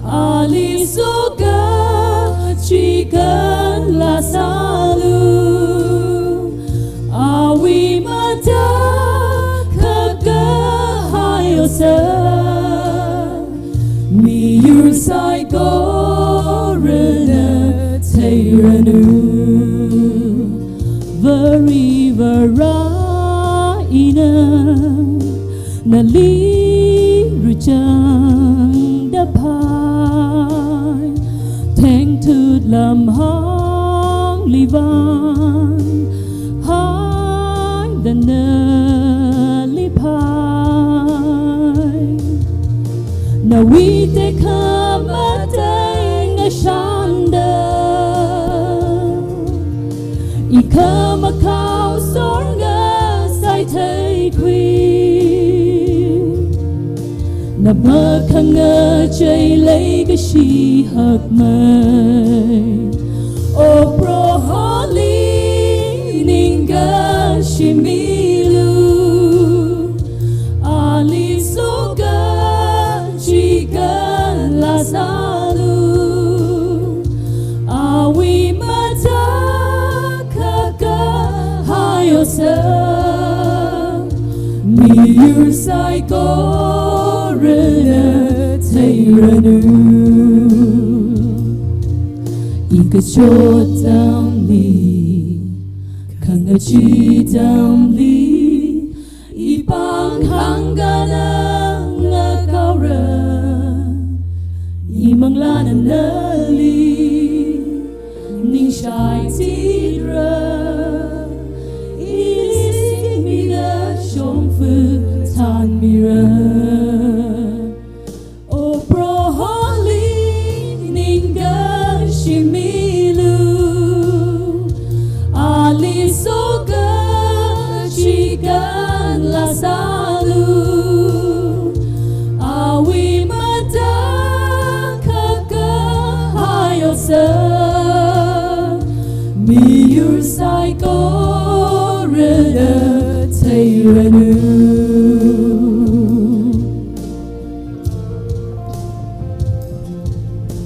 ali soka chikanla sālu, awui matakhak kahai otsak, miyur saikorana theiranu. Varivarā ina nali rāchangda phai, thengtut lamhāngli vāng haida nali phai. Nawui tekhamatei ngashanda, ikhamakhao sor ngasai theikhui. Namakhangachei leikashi hakmei, O Proholi ningkashi milu, ali soka chikanla sālu, awui matakhak kahai otsak, miyur saikorana theiranu. Ikachot atamli, khangachee atamli, ipāng hāngkhanang ngakaora, imanglāna nali ningshai chitra, ili singmida shongfa thanmira. O Proholi ningkashi milu, ali soka chikanla sālu, awui matakhak kahai otsak, miyur saikorana theiranu.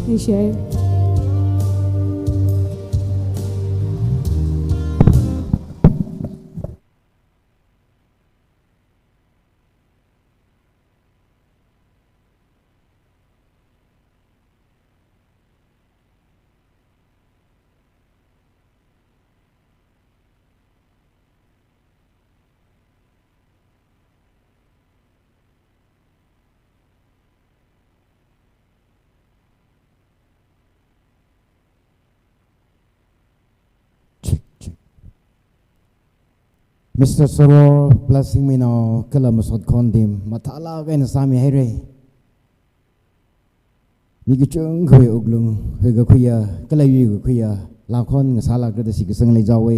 Ningshai. Check, check. Mister Soror Blessing Minao kala Masot Khon team, mathālāk eina sāmihaira. Mi kachungkhawui wuklung huikakhuiya, kala yuikakhuiya, laa khon ngasālākra da shitsang leichaowa.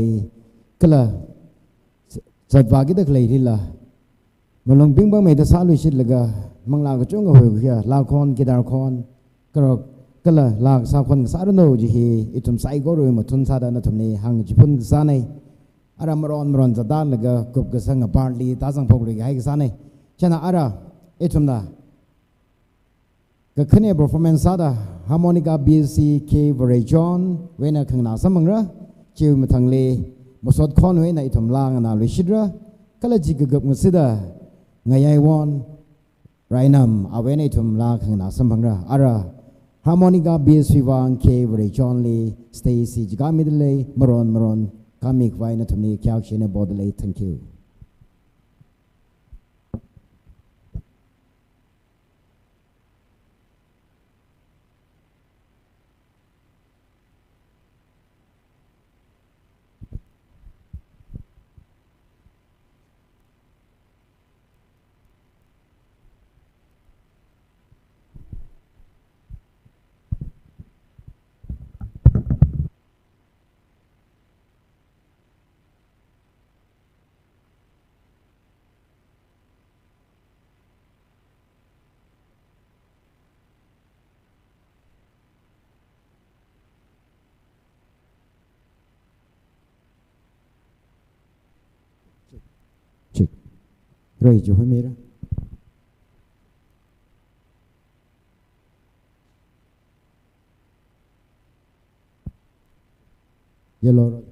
Kala zatvākida khalei hila, malung pingpammeida sāluishitlaga, manglā kachungkha huikakhuiya, laa khon, guitar khon, kala, kala laa kasā khon ngasāranu kaji hi, ithum saikorawui mathun sāda nathumli hāngchiphun kasāna. Ara maron maron zatdalaga kupkasanga partli tāzangphokluikahai kasāna. Chieina ara, ithumna kakhane performance sāda Harmonica B S C K Varechon wui eina khanganā samphangra, chiwui mathangli Masot Khon wui eina ithum laa nganāluishitra, kala chi kakup ngasida Ngayaiwon Rainam awui eina ithum laa khanganā samphangra. Ara Harmonica B S C vang K Varechonli stage chi khāmidalei, maron maron khāmikhavai nathumli khayākshi eina podalei. Thank you. Check. Rai, chi huimira. Yellow.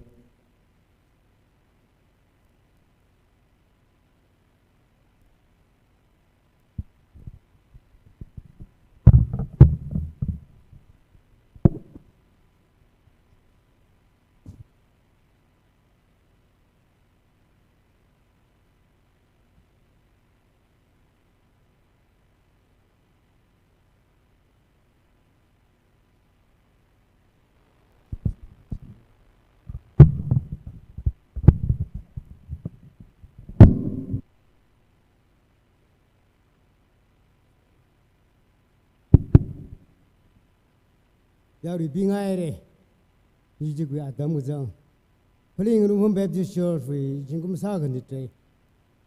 Yaruibing haire. Ijikwi atam kachang. Phalee Ngarumhom Baptist Church wui zingkum sākhani tre.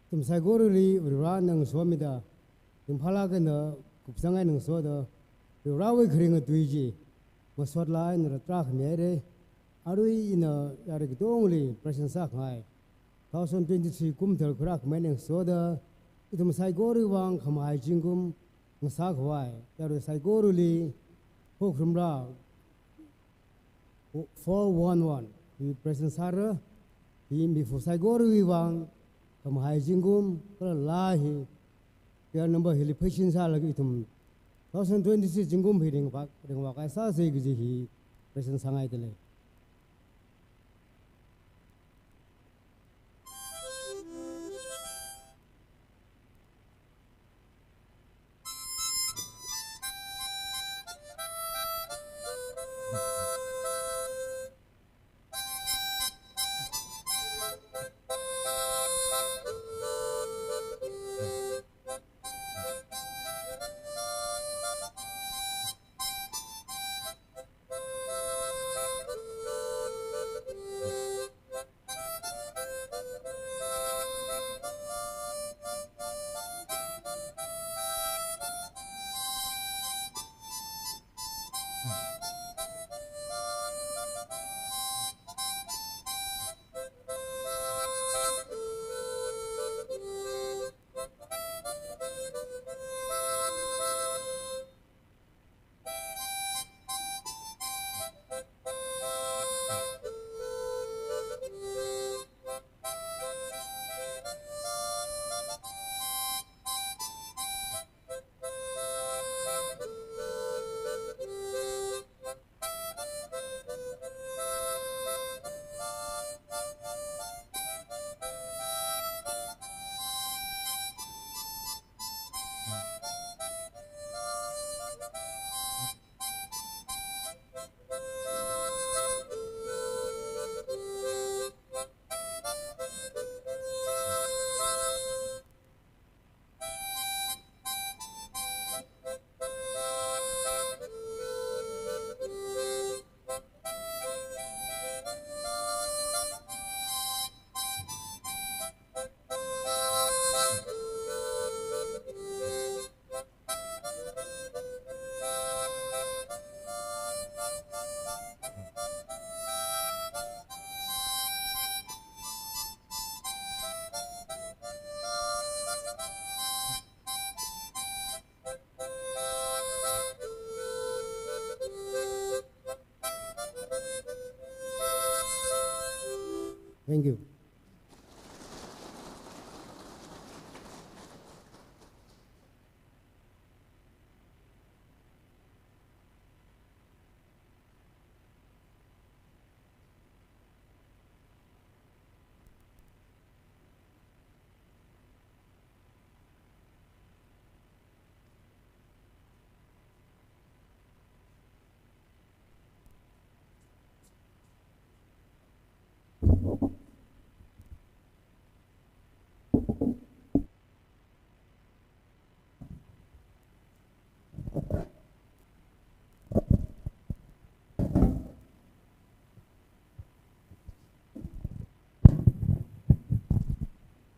Ithum saikorali Varivarana ngasomida, ringphālāk eina kupsang eina ngasoda, Varivarawui kharinga tui chi masot eina rātra khami haire. Arui ina yarui katongli present sākhangai two thousand twenty-three kum thar khuirākhamei eina ngasoda, ithum saikorawui vang khamahai zingkum ngasākhavai yarui saikorali, Hokharum rā four one one hi present sāra. Hi mifu saikorawui vang khamahai zingkum kala laa hi, P R number hili pheisin sālaga ithum two thousand twenty-six zingkum hi ringvak, ringvak kahai sāsa kaji hi present sāngaidalei. Thank you.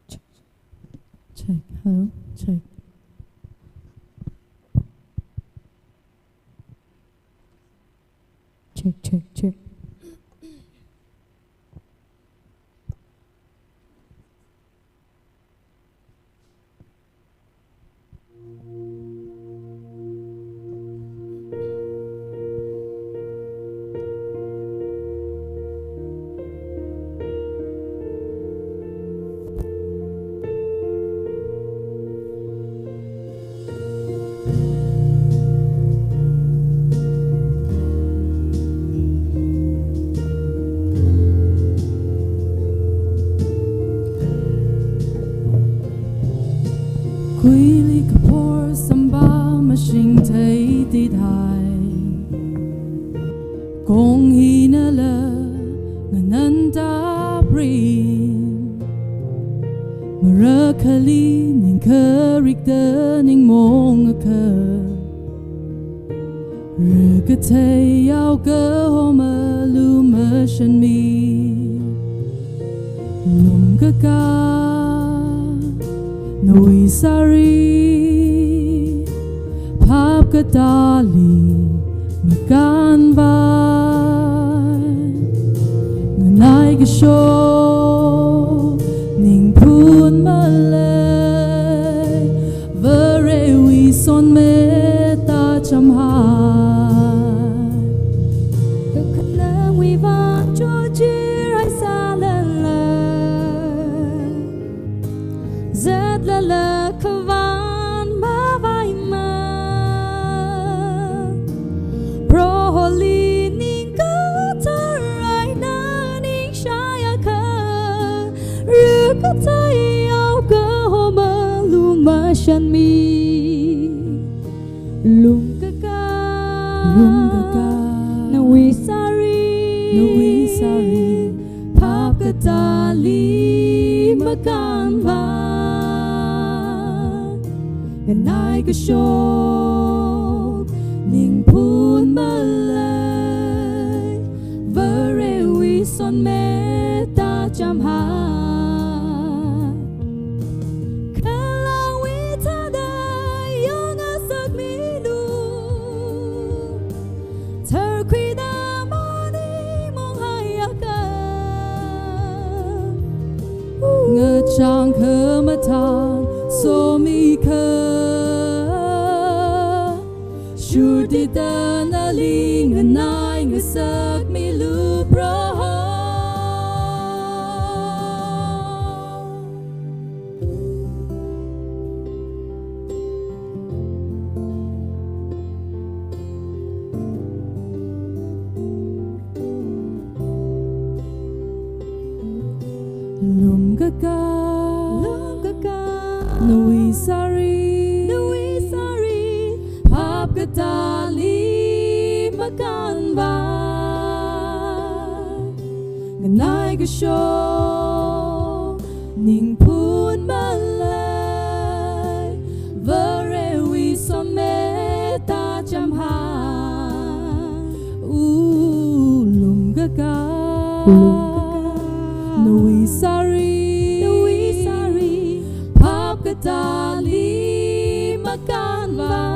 Check, check. Hello, check. Check, check, check. Kuili kaphor sampha mashing theitithai. Kong hinala nganantapri. Marakhali ningkharikta ningmong akha. Rakathei yao kaho malumashanmi. Lumkaka nawui sari, phap katali makanvai. Nganai kashok ningphun malei, Varewui sonmeta chamhai. Kakhanangwui vang chochir haisālala, zatlala khavan mavaimana. Proholi ningkathar eina ningshai akha, rakathei yao kaho malumashanmi. Lumkaka, lumkaka, nawui sari, nawui sari, phap katali makanvai. Nganai kashok ningphun malei, Varewui sonmeta chamhai. Khalawui thāda yongasakmilu, tharkhuida maning monghai akha. Ngachang khamathān somikha, shurtida nali nganai ngasakmilu Proho. Lumkaka, lumkaka, nawui sari, nawui sari, phap katali makanvai. Nganai kashok ningphun malei, Varewui sonmeta chamhai. Lumkaka, lumkaka, nawui sari, nawui sari, phap katali makanvai.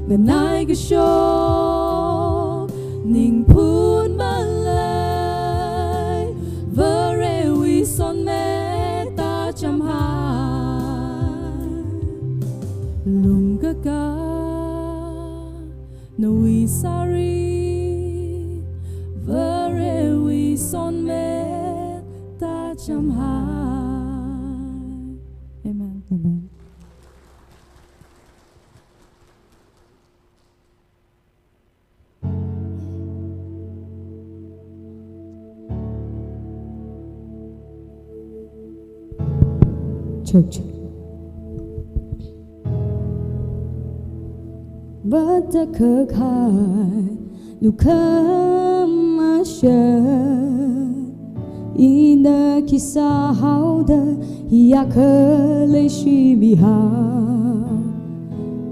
Nganai kashok ningphun malei, Varewui sonmeta chamhai. Lumkaka, nawui sari, Varewui sonmeta chamhai. Amen. Amen. Church. Vātakhakhai lukhamashan, ina khi sāhaoda hiyākha leishimihao.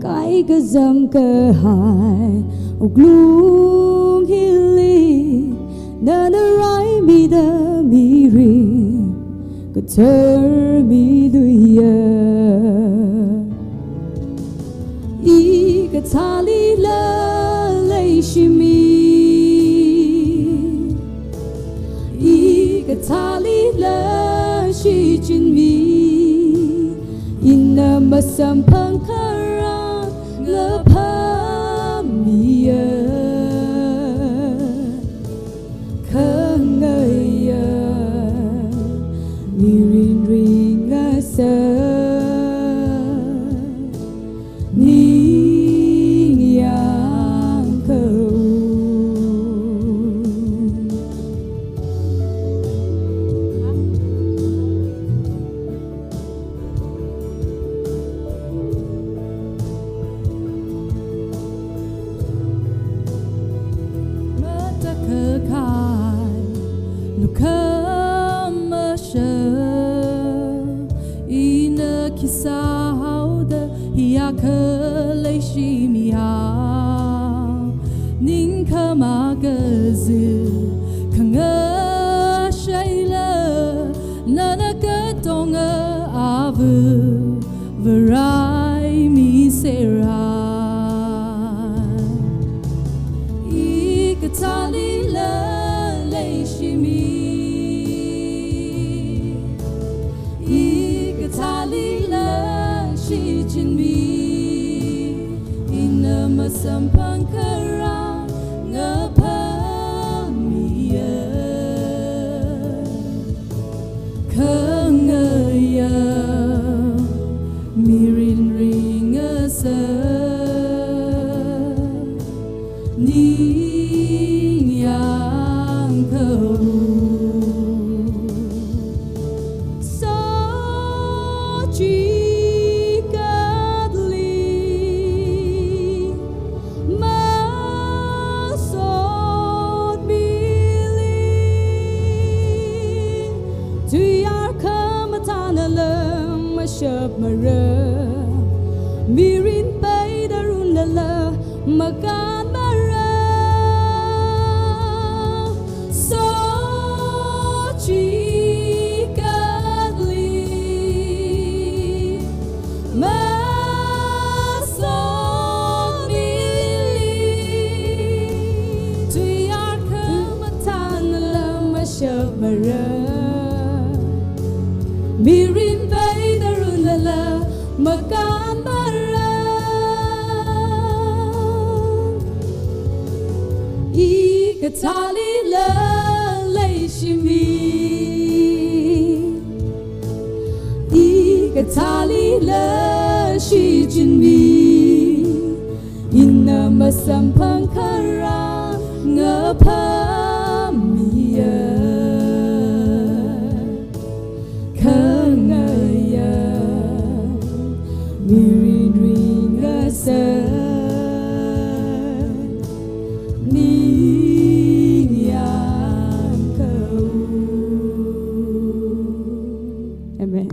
Kaikazam kahai wuklung hili, nana raimida mirin kathar miluiya. I kathālila leishimi, i kathālila shichinmi, ina masamphang kharā ngapamiya. Khangaya mirin ringasak ningyāng kau. haoda hiya khalei shimihao, ningkhama kazil khangashei la, nana katonga ava Varai miserhai. I kathālila leishimi, i kathālila shichinmi, ina masamphang kharā ngaphāmiya. Khangayā mirin ringasā ningyāng khawu. Sochikatli masotmili, tuiyār khamathānala mashapmara, mirin paidarunlala makanmara. Sochikatli masotmili, tuiyār khamathānala mashapmara, mirin paidarunlala makanmara. I kathālila leishimi, i kathālila shichinmi, ina masamphang kharā ngaphāmiya. Khangayā mirin ringasā ningyāng khawu. Amen.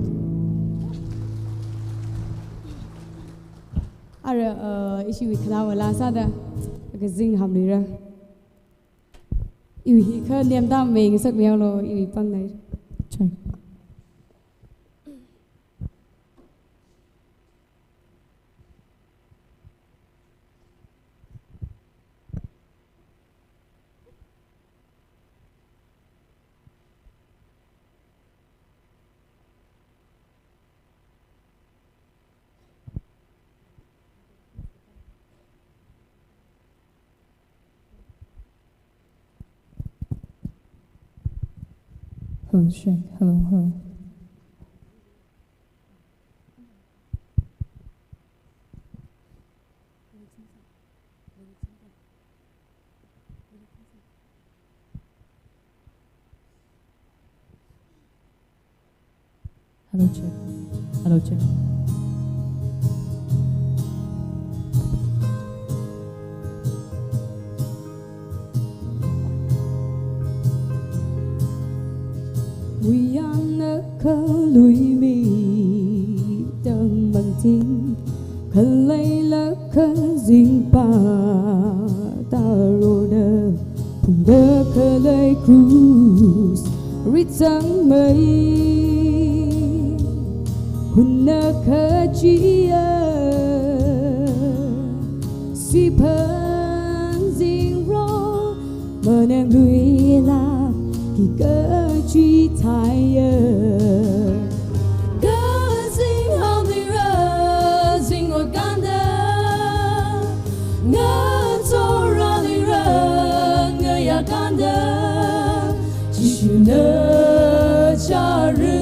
Ara, uh, ishiwui khanāwui laa sāda kazing hamlira. Iwui hi kha nemda mei ngasakmihaolu, iwui pāngnai. Chai. Hello, check. Hello, hello. Hello, check. Hello, check. Wuyāngna khalui mi tangmangting, khaleila kazingpa taroda, phungda khalei krus ritangmei, hunna kachiya siphan zingrong, manengluila kikachitheiya. Kazing hamlira zingotkanda, ngathorālira ngayākanda, Jishuna chāra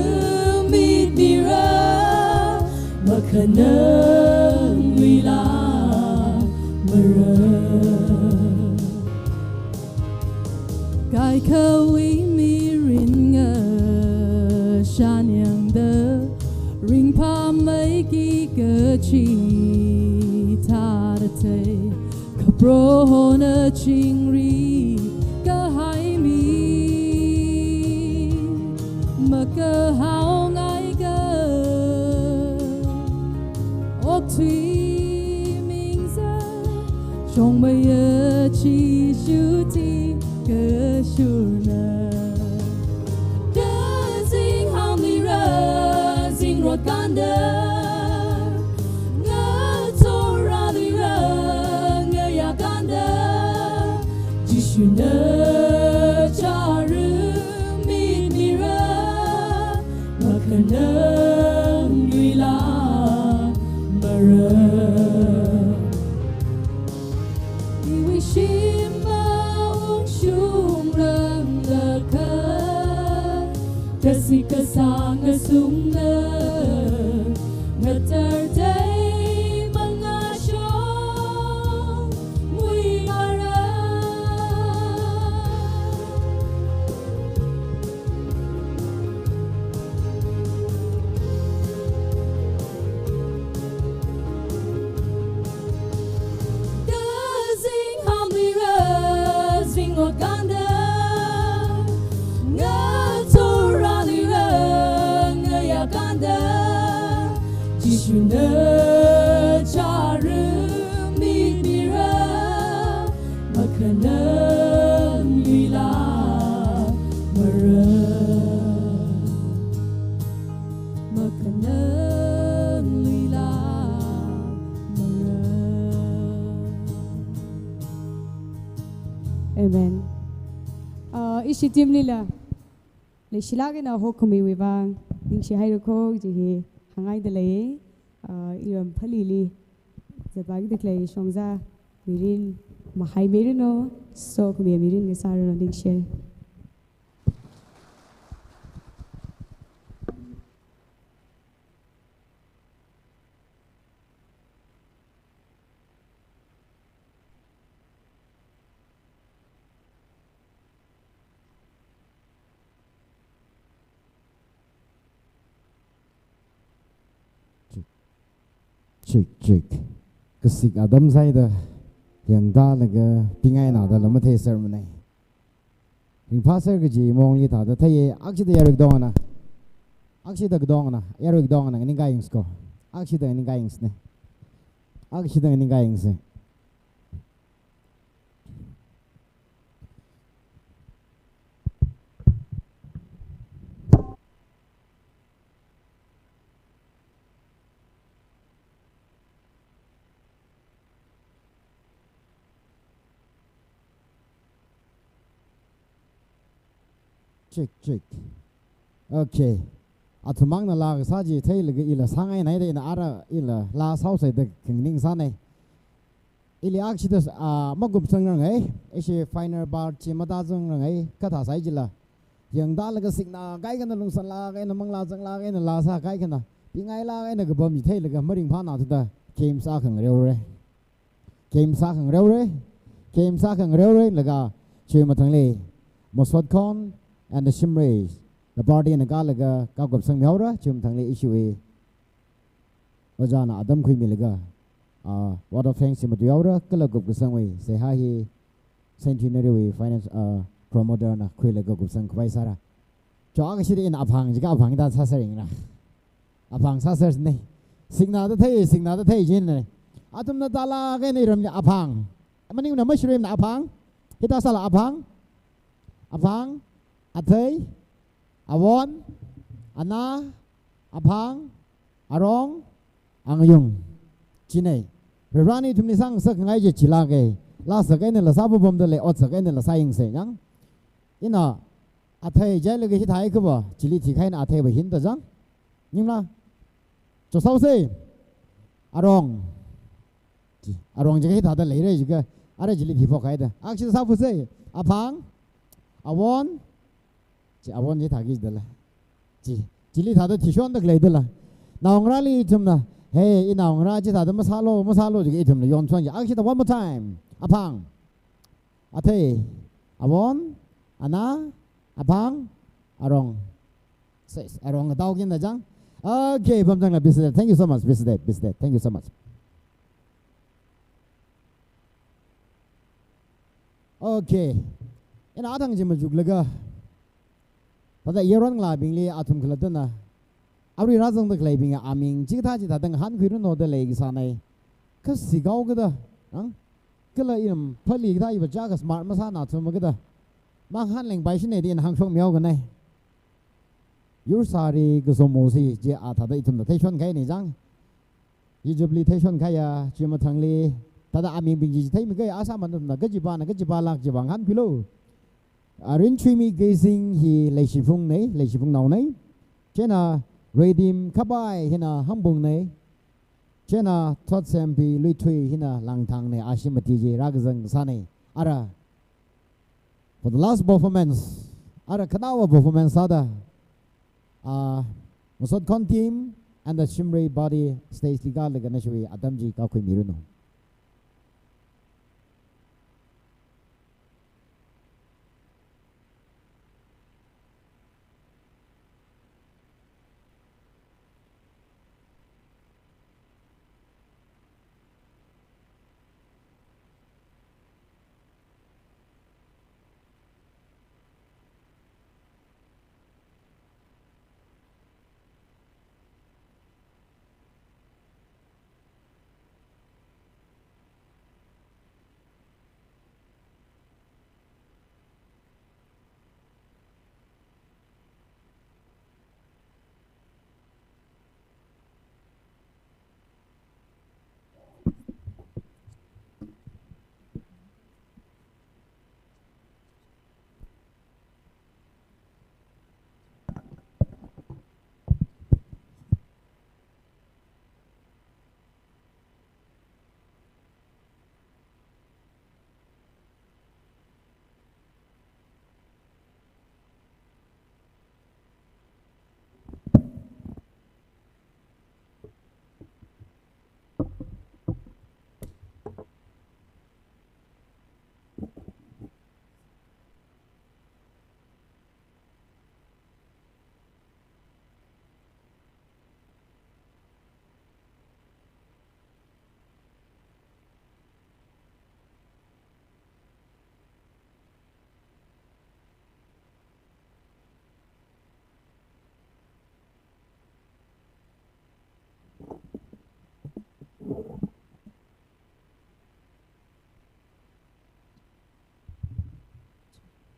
mitmira, makhanangluila mara. Kaikhawui mirin ngashan yangda, ringphāmeiki kachithāda thei, kha Prohona chingri kahai mi makahaongaika. Thuimingsa, shongmaya Jishu tikashurna. Kazingham lira, zingrot kanda. Ngathor ralira, ngayā kanda. Jishuna chara mitmira. Makhanang luila mara. Iwui shim maungshung ranglakha, kasi kasang ngasungna, ngatar tai mangashong muimara. Kazingham lira, zingrot kanda. Ngathor ralira, ngayā kanda. Jishuna chara mitmira. Makhanang luila mara. Makhanang luila mara. Amen. Uh, ishi team lila. Leishilāk eina hokhumiwui vang ningshi haira ko kaji hi hāngngaida lei. Ah, iram Phalili zatpakida khalei shongza mirin mahai mirino, sokhamiya mirin ngasārano, ningshi. Check, check, check. Kasik atam sāida yangda laga pingaina da lama thei sermon ai. Ringphā ser kaji mongli thāda theiya, akshida yarui kdongna. Akshida kdongna, yarui kdongna, nganingkā yangsi ko. Akshida nganingkā yangsi ne. Akshida nganingkā yangsi. Check, check. Okay. Athum mangna laa kasā chi theilaga ila sāngaina da ina ara ila laa sāhaosa da khanganing sāna. Ili akshida, ah, makupsangrangai, ishi final bar chi matāzangrangai, kathā sai jila. Yangda laga sikna kaikhana, lungsanlāk eina, manglā zanglāk eina laa sā kaikhana, pingailāk eina kapam chi theilaga maringphāna thuda, game sākhangareo re. Game sākhangareo re. Game sākhangareo re laga, chiwui mathangli Mosotkhon and the Shimray, the party na kālaga kakupsangmihaora, chiwui mathangli ishiwui ojāna atam khuimilaga, ah, vote of thanks hi matuihaora, kala kupkasangwui seihā hi Centenary wui finance, ah, promoter na khuilaga kupsang khavai sāra. Cho akashida ina aphang jiakha aphang da sāsāringra. Aphang sāsāsne. Sikna da thei, sikna da thei jine. Athumna tālāk eina iramli aphang. Maningna mashirimna aphang. Hithā sāla aphang. Aphang, athei, awon, ana, aphang, arong, angayung. Chine. Varivarana ithumli sāngasakngai chi chilāka. Laa sākahaina la sāpapamda lei, ot sākahaina la sāyangsa yang. Ina athei jilaga hithāi khavā, chili thikahaina atheiva hin da jang. Ningla. Chosāose. Arong. Chi, arong jiakha hithāda leira jiakha, ara chili thiphok haida. Akshida sāphuse. Aphang. Awon. Chi, awon chi thāki dala. Chi, chili thāda thishonda khalei dala. Naongarāli ithumna, hey, inaongarā chithāda masālo, masālo jiakha ithumna yonshon chi. Akshida one more time. Aphang. Athei, awon, ana, aphang, arong. Says, arong katao kin da jang. Okay, pamchangla Bisdet. Thank you so much, Bisdet, Bisdet. Thank you so much. Okay. Ina athang chi machuklaga. Thāda yaron ngalābingli athum khalattana Arui rāzangda khaleibing aming chikathā chithāda ngahānkhuiranu da leikasānei. Kha sikao kada, ang? Kala iram phali kathā iva chaka smart masāna thuma kada. Mangahānlengpai shinei da ina hāngshokmihaokanei. Yursāri kasomosi je athāda ithumna theishonkahainei chang. Hi Jubilee theishonkahaiya, chi mathangli, thāda amingbing chi theimikahai asāman athumna, kachipāna kachipālāk chiva ngahānkhuilu. A, Rinchuimi Geising hi Leishiphungnei, Leishiphungnaonei. Chieina Reidim Khapai hina Hangphungnei. Chieina Thotsempi Luithui hina Langthangnei, ashi mati chi rākazang sānei. Ara, for the last performance, ara khanaowa performance sāda, a, Masotkhon team and the Shimrei body stage li kālaga nashiwui atam chi kākhuimiranu.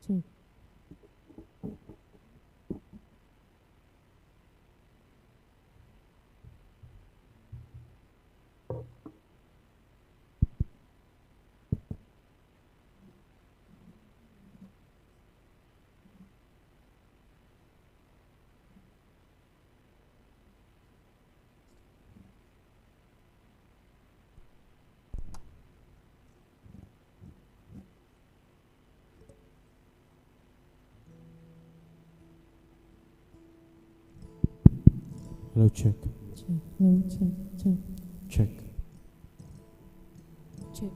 Check. Hello, check. Check. Hello, check, check. Check. Check.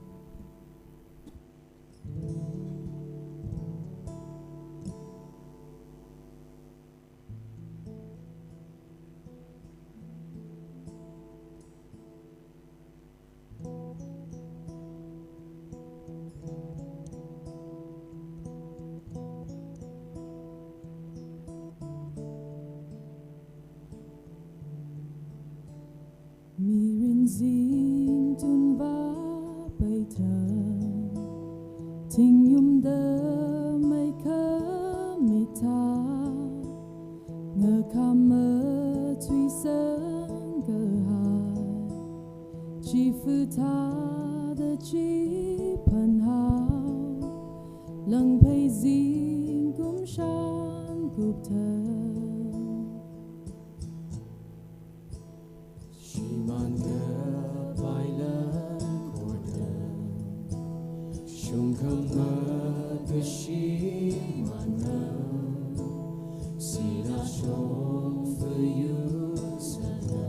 Mirin zingtun vāpaitha, thingyumda mei khamitta, ngakhama thuisang kahai, chifa thāda chiphanhao, langphei zingkum shānkupta. Shimān kapaila khorda, shungkhang maka shimāna, sila shongfa yusāla,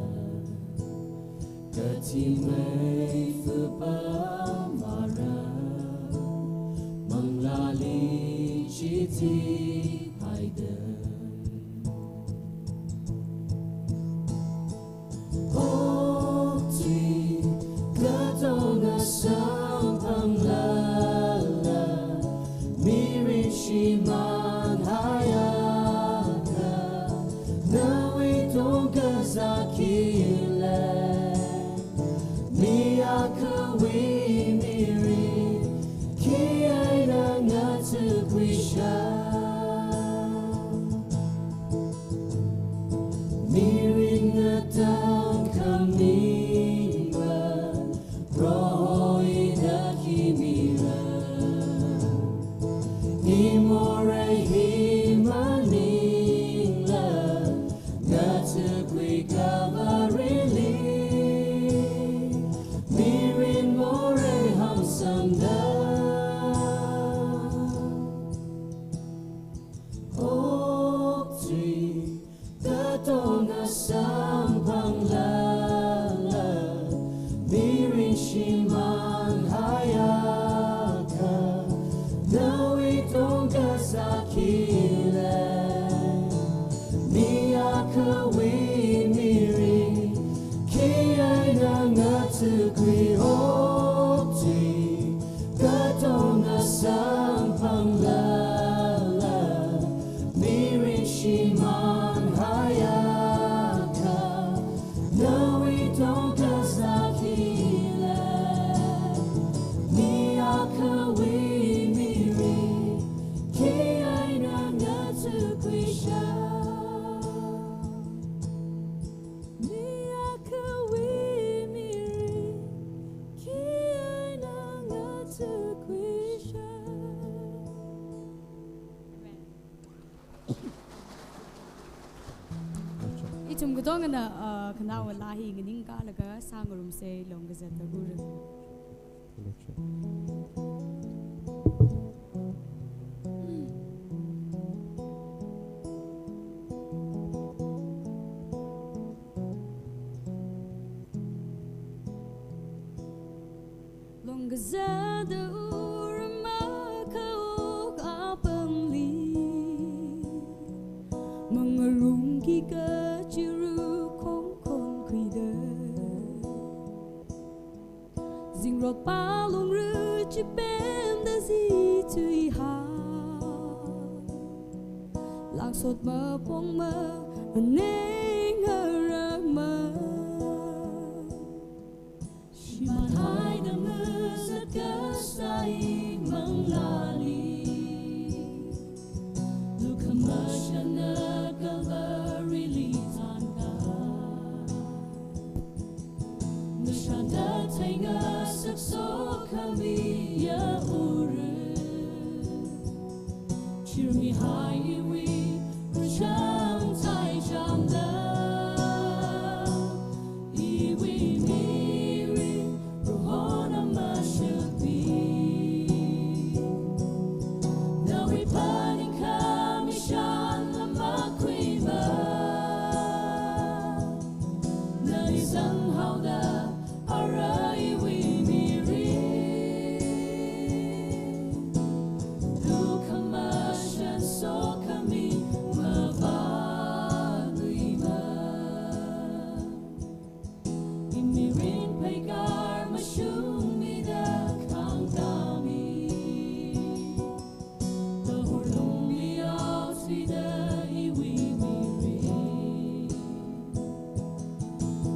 kathi meifa pamvāra, manglāli chithi haida. Okthui katonga samphanglala, mirin shimānhaiakha, nawui tongka Iwui mirin, khi eina ngathakhuisha. Mirin ngatangkhami ba, Proho ina khi mira. I morei hi maningla, ngathakhui Calvary li. Mirin morei hāngsamda. Okthui katonga samphanglala, mirin shimānhaiakha, nawui tongkasā khila. Mi akhawui mirin, khi eina ngathakhui okthui katonga samphanglala, mirin shimānhaiakha, nawui tongkasā khila. Mi akhawui mirin, khi eina ngathakhuisha. Mi akhawui mirin, khi eina ngathakhuisha. Ithum katongana, uh, khanaowa laa hi nganingkalaga sāngarumsa, Longkazata Ura. Longkazata Ura makaok apamli, mangarumki kachiru khongkhon khuida. Zingrot palung ru chipemda zithuiha. Langsot mapong ma, aning harakma. Shimānhaida ngasakasai manglāli. Lukhamashanna Calvary li tangda. Nashānda theingasak sokhami ya Ura. Chirmihai iwui, ruchang thai changda. Iwui mirin, Prohona mashapmi. Nawui phaningkha mishanla makhuima. Nali zanghaoda ara iwui mirin. Lukhamashan sokhami mavāluima. Imirin pheikar mashungmida khangtami. Kahur lungli aothuida iwui mirin.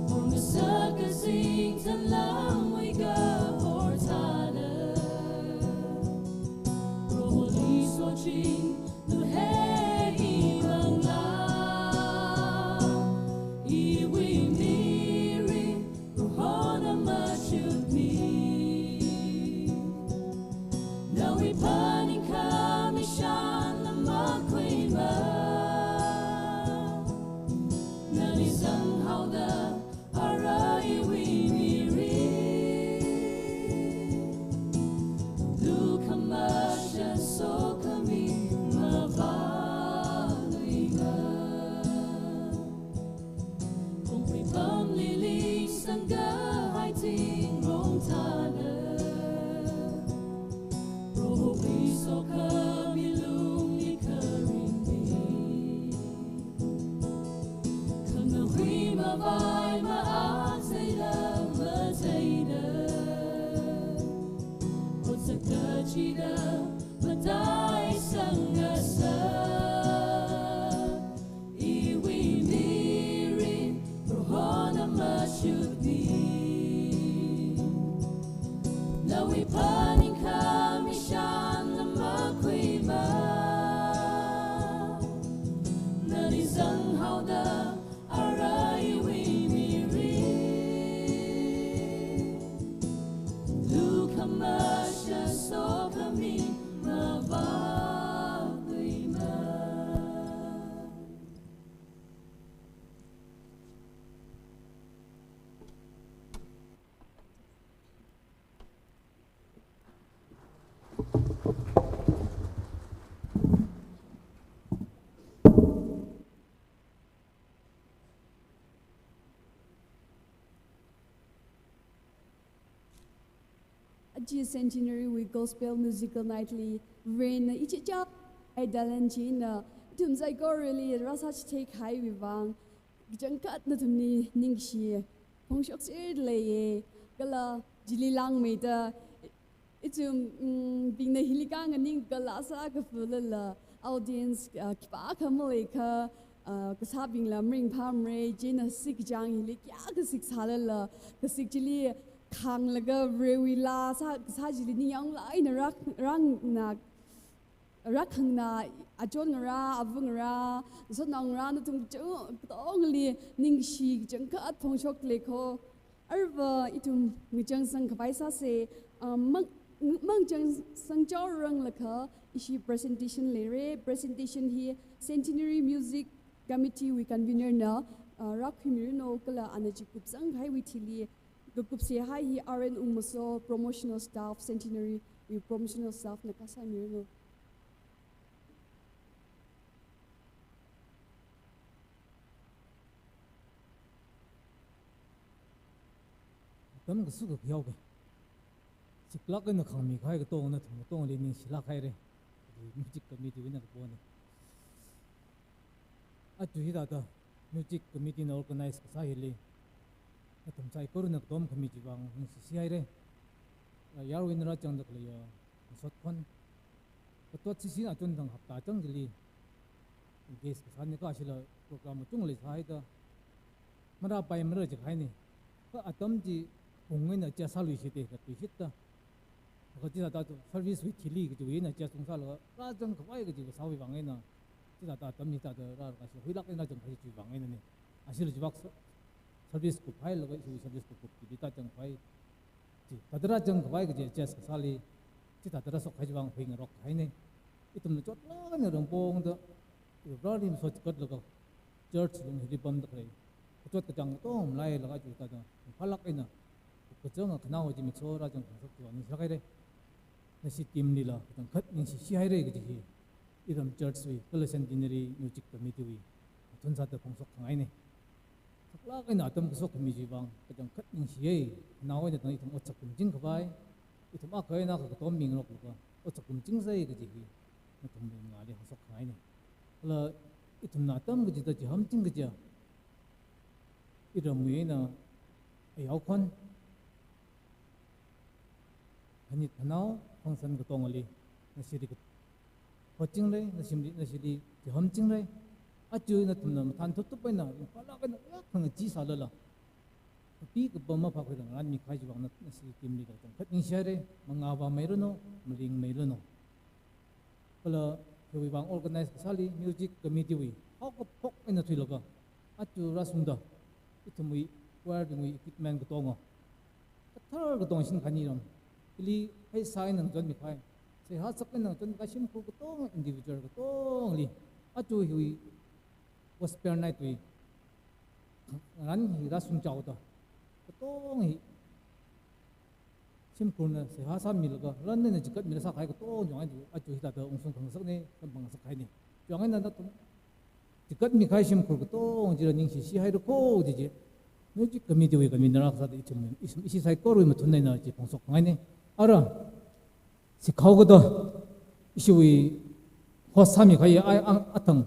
Hor ngasaka zingtan langwui kahor thāda. Proholi soching, nu he i manglā. Iwui mirin, Prohona mashapmi. Nawui phaningkha mishanla makhuima. Nali zanghaoda ara iwui mirin. Lukhamashan sokhami mavāluima. Kongkhui pamli lingsangkahai thingrong thāda. Prohowui sokhami lungli kharingmi. Khangahwui mavai ma atheila matheida. Otsak kachida mataisangasa. Iwui mirin, Prohona mashapmi. Phaningkha mishan lam makhuimei, nali zanghaoda aruiwui mirin, lukhamasha sokhami mavākhuimei. Aja Centenary wui Gospel Musical Night li Varena ichichāwui talent china ithum saikorali rāsāchithei kahaiwui vang kachangkhat nathumli ningshi phongshokserleiya. Kala chili langmeida ithum, mm, bingna hili khanganing kala sākhavulala audience, ah, khipākha maleikha, ah, kasābingla maringphāmara, china sikchang hili kayākha siksālala, kasik chili khānglaga Varewui laa sā, kasā chili ningyāng eina rāk, rānganā, rākhanganā, achon ngarā, ava ngarā, sotnao ngarā, nathum kachang katongli ningshi kachangkhat phongshokle kho. Arva ithum ngachangsang khavai sāsa, ah, mang-, mangachangsang chaoranglakha ishi presentation leira. Presentation hi Centenary Music Committee wui convener na, ah, rākhuimiranu kala ana chi kupsang kahaiwui thili kakupsa kahai hi R N Wungmaso, promotional staff, Centenary wui promotional staff na kasāmiranu. Atam kasu kakayao ke. Siklāk eina khāngmi kahai katongana nathum katongli ningshilāk haira. Music committee wui eina kapona. Aja hithāda music committee na organize kasā hili nathum saikorana katom khami chiwui vang ningshishi haira. Yaruina rāzangda khaleiya Ngasotkhon, katot sisi achon thang hapta chang chili engage kasāna, kha ashila program kachungkha leisāhaida marāpaimara jikahaina. Kha atam chi pung eina chāsāluishita, katuishita. Kha chithāda service wui thili kachiwui eina chāsungsālaga rāzang khavai kachi kasāwui vang eina, chithāda atam hithāda rālaga shi huilāk eina rāzang kahai chiwui vang einana. Ashila chiwui vang service kuphailaga ishi service kup kup chili tāzang khavai chi, thāda rāzang khavai kaji chest kasāli, chithāda rāshok kahai chiwui vang huingarok kahaina. Ithumna chotlāk eina rampongda, Vareli masot chigatlaga, church lung hili pamda khalei kachot kachāng katong malailaga aja hithāda phālāk eina kachang khanao chi mikso rāzang khangasak chiwui vang ningshilāk haira. Nashi team lila kachangkhat ningshishi haira kaji hi iram church wui kala Centenary Music Committee wui athun sāda phongshok khangaina. Saklāk eina atam kaso khami chiwui vang kachangkhat ningshiya. Nao eina tang ithum otsak kumching khavai, ithum akha eina akha katom mingarokluka otsak kumchingsai kaji hi nathumwui ngāli hāngshok khangaina. Kala ithumna atam kachida chihāmching kaja, iramwui eina ayao khon, khanit khanao, function katongali nashili kaphotchingra, nashimli, nashili chihāmchingra. Aja nathumna mathān thupthup eina, ringphālāk eina, ya khangachee sālala, kapi kapam maphākhuilaga ngarānmi kahai chiwui vang na, nashi team lila kachangkhat ningshi haira, mangāvāmeiranu, malingmeiranu. Kala hiwui vang organize kasāli music committee wui haokaphok eina thuilaga aja rāshungda, ithumwui choir bingwui equipment katonga kathar katong shinkhanira, ili pheisā eina ngachonmi kahai, seihā sak eina ngachonmi kahai shimkhur katong, individual katongli, aja hiwui gospel night wui ngarān hi rāshungchaoda, katong hi shimkhurna seihā sāmilaga, lan eina chigatmila sākahai katong chang aja, aja hithāda ungshung khangasakna, samphang ngasakhaina. Chang eina nathum chigatmi kahai shimkhur katong chila ningshishi haira kho kaji chi music committee wui convener akha sāda ithum, ishi, ishi saikorawui mathun eina chi phongshok khangaina. Ara, sikhao kada, ishiwui host sāmi kahai ai, ang, athang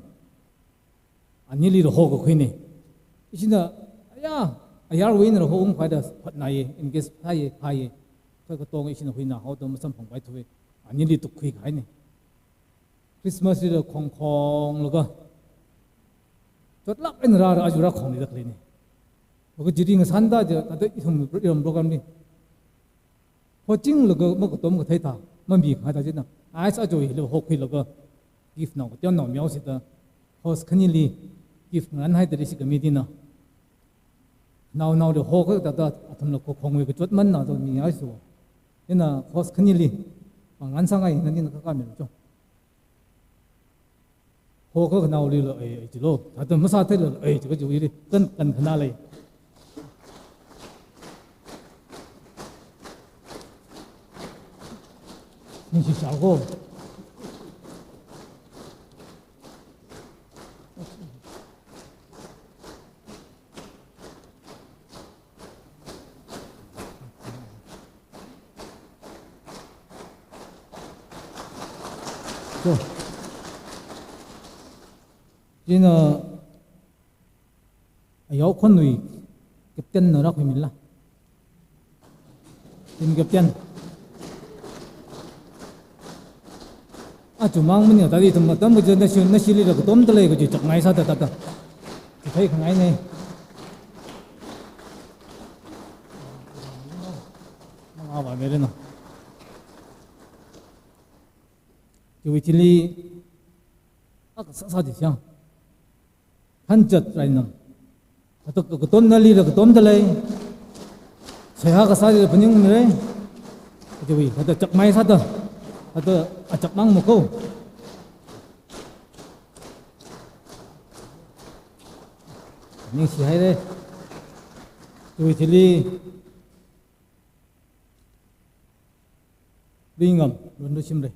anili raho kakhuina. Ishina, aya, ayarwui eina raho ungkhavai da hotnāya, engage sāya, phāya. Kha katong ishina huinā haoda masamphangpai thuwa, anili tukkhui kahaina. Christmas lila khongkhonglaga chotlāk eina rāra aja rākhonglida khaleina. Laga chili ngasanda ja, thāda ithum iram program li Hochinglaga makatom kathei thā, mamikhangai thā china. Ai sā jo hili hokhuilaga, gift nao, kateonao miao sida, house khanili, gift nganhai thāda rishi committee na. Nao naoli hokha thāda, athumla kokhongwui kachot manna do mi ai so. Ina house khanili, pangan sāngai na nina kakā mi cho. Hokha khanaolila, ai, ai, chilo. Thāda masātheila, ai, chika chiwuili. Kan, kan khanālei. Ningshi shāko. So. China, ayao khonwui captain na rākhuimila. Team captain. Achu mang mani thāda ithum atam kaja nashi, nashilila katomda lei kaji chakngai sāda thāda. Kathei khangai nei. Mangā va mere na. Chiwui thili akha sāsā di siang. Hanjat raina. Thāda katon nalila katomda lei. Seihā kasālila phaningra. Chiwui, thāda chakmai sāda. Thāda achak mang mako. Ningshi haire. Chiwui thili. Ringam, rundu shimre.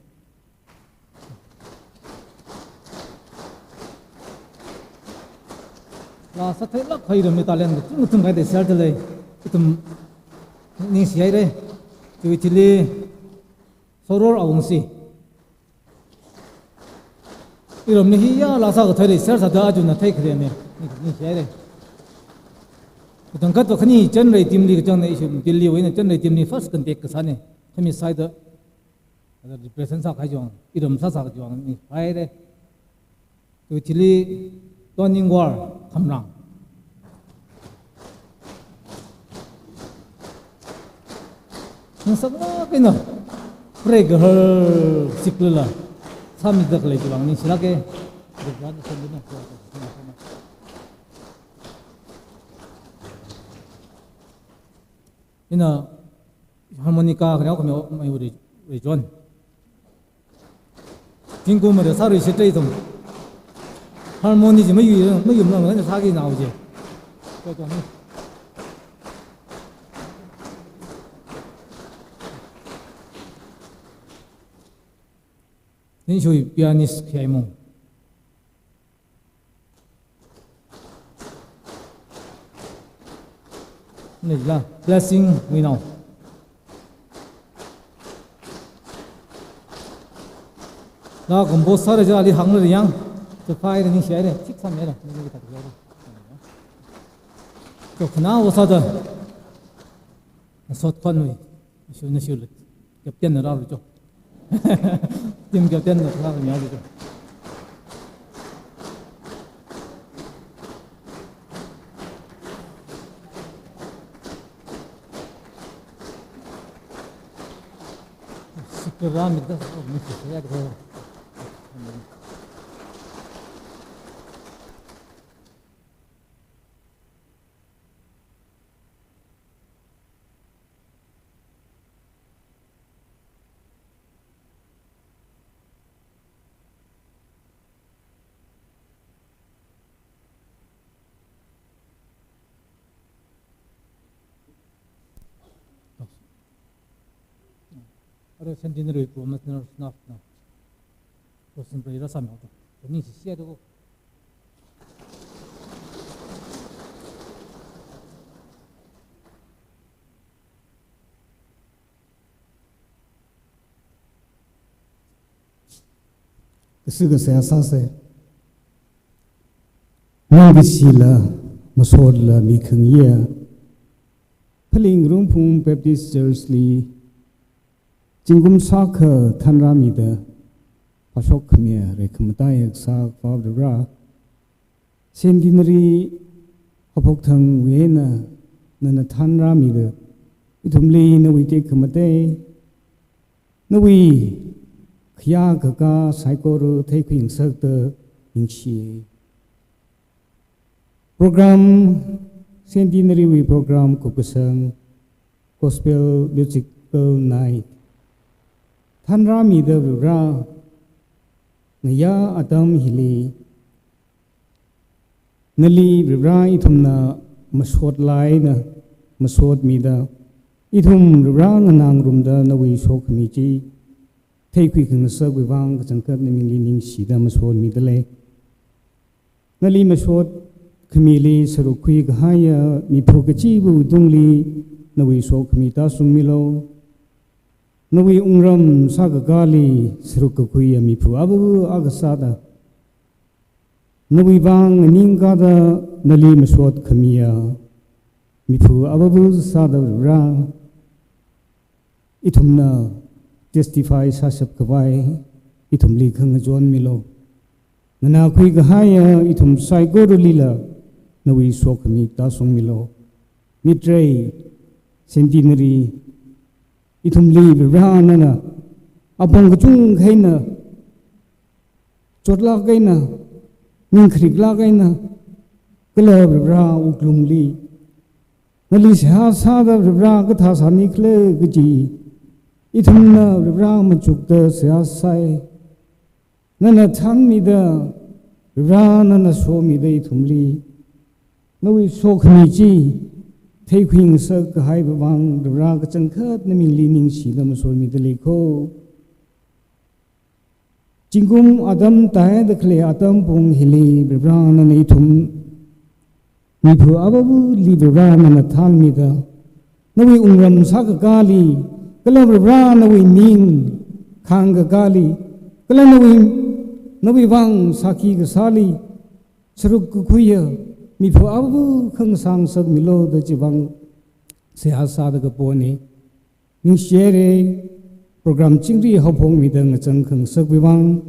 Laa sātheilāk hai ramli talent katung katung kaida sāda lei. Ithum ningshi haire. Chiwui thili Soror Awungsi. Iramli hi ya laa sākathei lei, sāsāda achuna theikhare ne. Ni, ningshi haire. Katang katwa khani Chanrei team li kachang ne, ishi Delhi wui na Chanrei team li first contact kasā ne. Khami side da represent sākahai chiwui vang, iram sāsā kajiwui vang ningshi haire. Chiwui thili Toningwar Khamrang. Ngasakna kena, pray kahar siklala, sāmida khalei chiwui vang ningshilāke. Ina harmonica khanao khameo mai uri, uri chon. Tingkum mada sāri shi tei tum. Harmony chi mayui, mayum lang lang sāki nao chi. Koi tong ni. Ningshui pianist khi ai mong. Nila, Blessing Winau. Na compose sāra ja ali hāngla yang. Te file ningshi haire, six sam yara. Ni ni ta yara. To khana wo sāda. Sot khon wi. Nashu, nashu le. Captain na rālu cho. Team captain na rālu nya cho. Sikra mi da, mi sikra ya da. Are centenary promotional snuff na. Promotion rai rasa mi auto. Ningshi haire ko. Kashi kasā sāsa. Mingkashila, masotla, mikhangayā. Phaling Rungphung Baptist Church li, zingkum shākha thanrāmida, phashok khamiya rekhamataiya kasā Avā Varivara. Centenary haophokthangwui eina nana thanrāmida, ithumli nawui tekhamatei, nawui khayā kakā saikora theikhuingasakta ningshi. Program, Centenary wui program kupkasang, Gospel Musical Night thanrāmida Varivara, ngayā atam hili nali Varivara ithumna masot eina masotmida, ithum Varivara nganāngarumda nawui sokhami chi theikhuikhangasakvang kachangkhat namingli ningshida masotmida lei. Nali masot khamili sarukkhui kahaiya miphu kachiva̱wui tungli nawui sokhami tāshungmilu. Nawui wungram sākakāli sarukkakhuiya miphu ava̱va̱ akha sāda, nawuivang nganingkāda nali masot khamiya miphu ava̱va̱ sāda Varivara, ithumna testify sāshap khavai ithumli khangachon milu. Nganākhui kahaiya ithum saikoralila nawui sokhami tāshungmilu. Mitrei Centenary, ithumli Varivara nana apong kachungkha eina, chotlāk eina, ningkhariklāk eina, kala Varivara wuklungli nali seihā sāda Varivara kathā sānikhala kaji ithumna Varivara machukda seihā sai. Nana thanmida, Varivara nana somida ithumli nawui sokhami chi theikhuingasak kahaivang Varivara kachangkhat namingli ningshida masotmida leiko. Zingkum atam tāhaida khalei atam pung hili Varivara nana ithum miphu ava̱va̱li Varivara nana thanmida, nawui wungram sākakāli, kala Varivara nawui ning khāngkakāli, kala nawui, nawuivang sākhi kasāli sarukkakhuiya miphu ava̱va̱ khangasā ngasakmilu da chivang seihā sāda kapona. Ningshi haira, program chingri haophokmida ngachangkhangasakvang,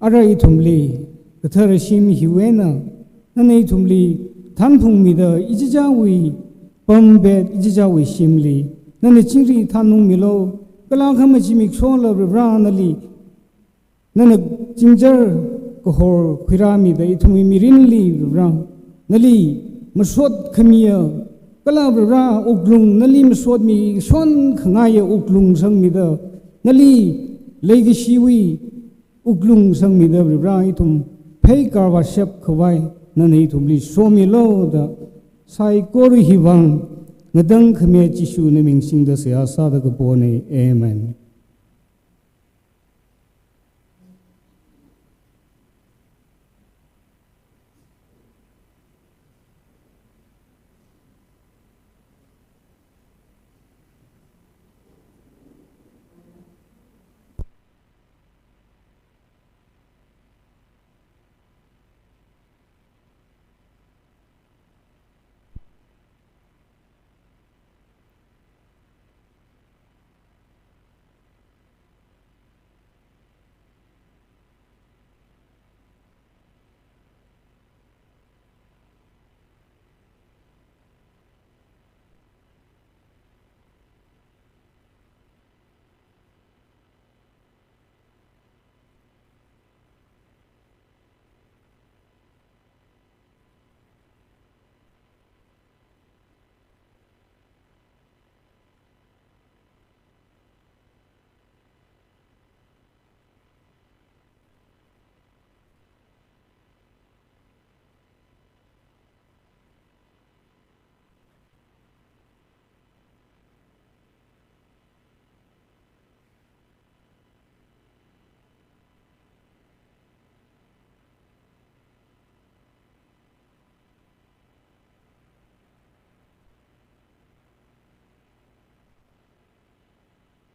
ara ithumli kathara shim hiwui eina nana ithumli thanphungmida, ichichāwui pambet, ichichāwui shimli nana chingri thanungmilu. Kala khamachi miksola Varivara nali nana chingchar kahor khuirāmida ithumwui mirinli Varivara nali masot khamiya, kala Varivara wuklung nali masotmi shon khangaiya wuklung sangmida, nali leikashiwui wuklung sangmida Varivara ithum phei karvāshap khavai nana ithumli somilu da saikora hivang ngatangkhami Jishu naming singda seihā sāda kapona. Amen.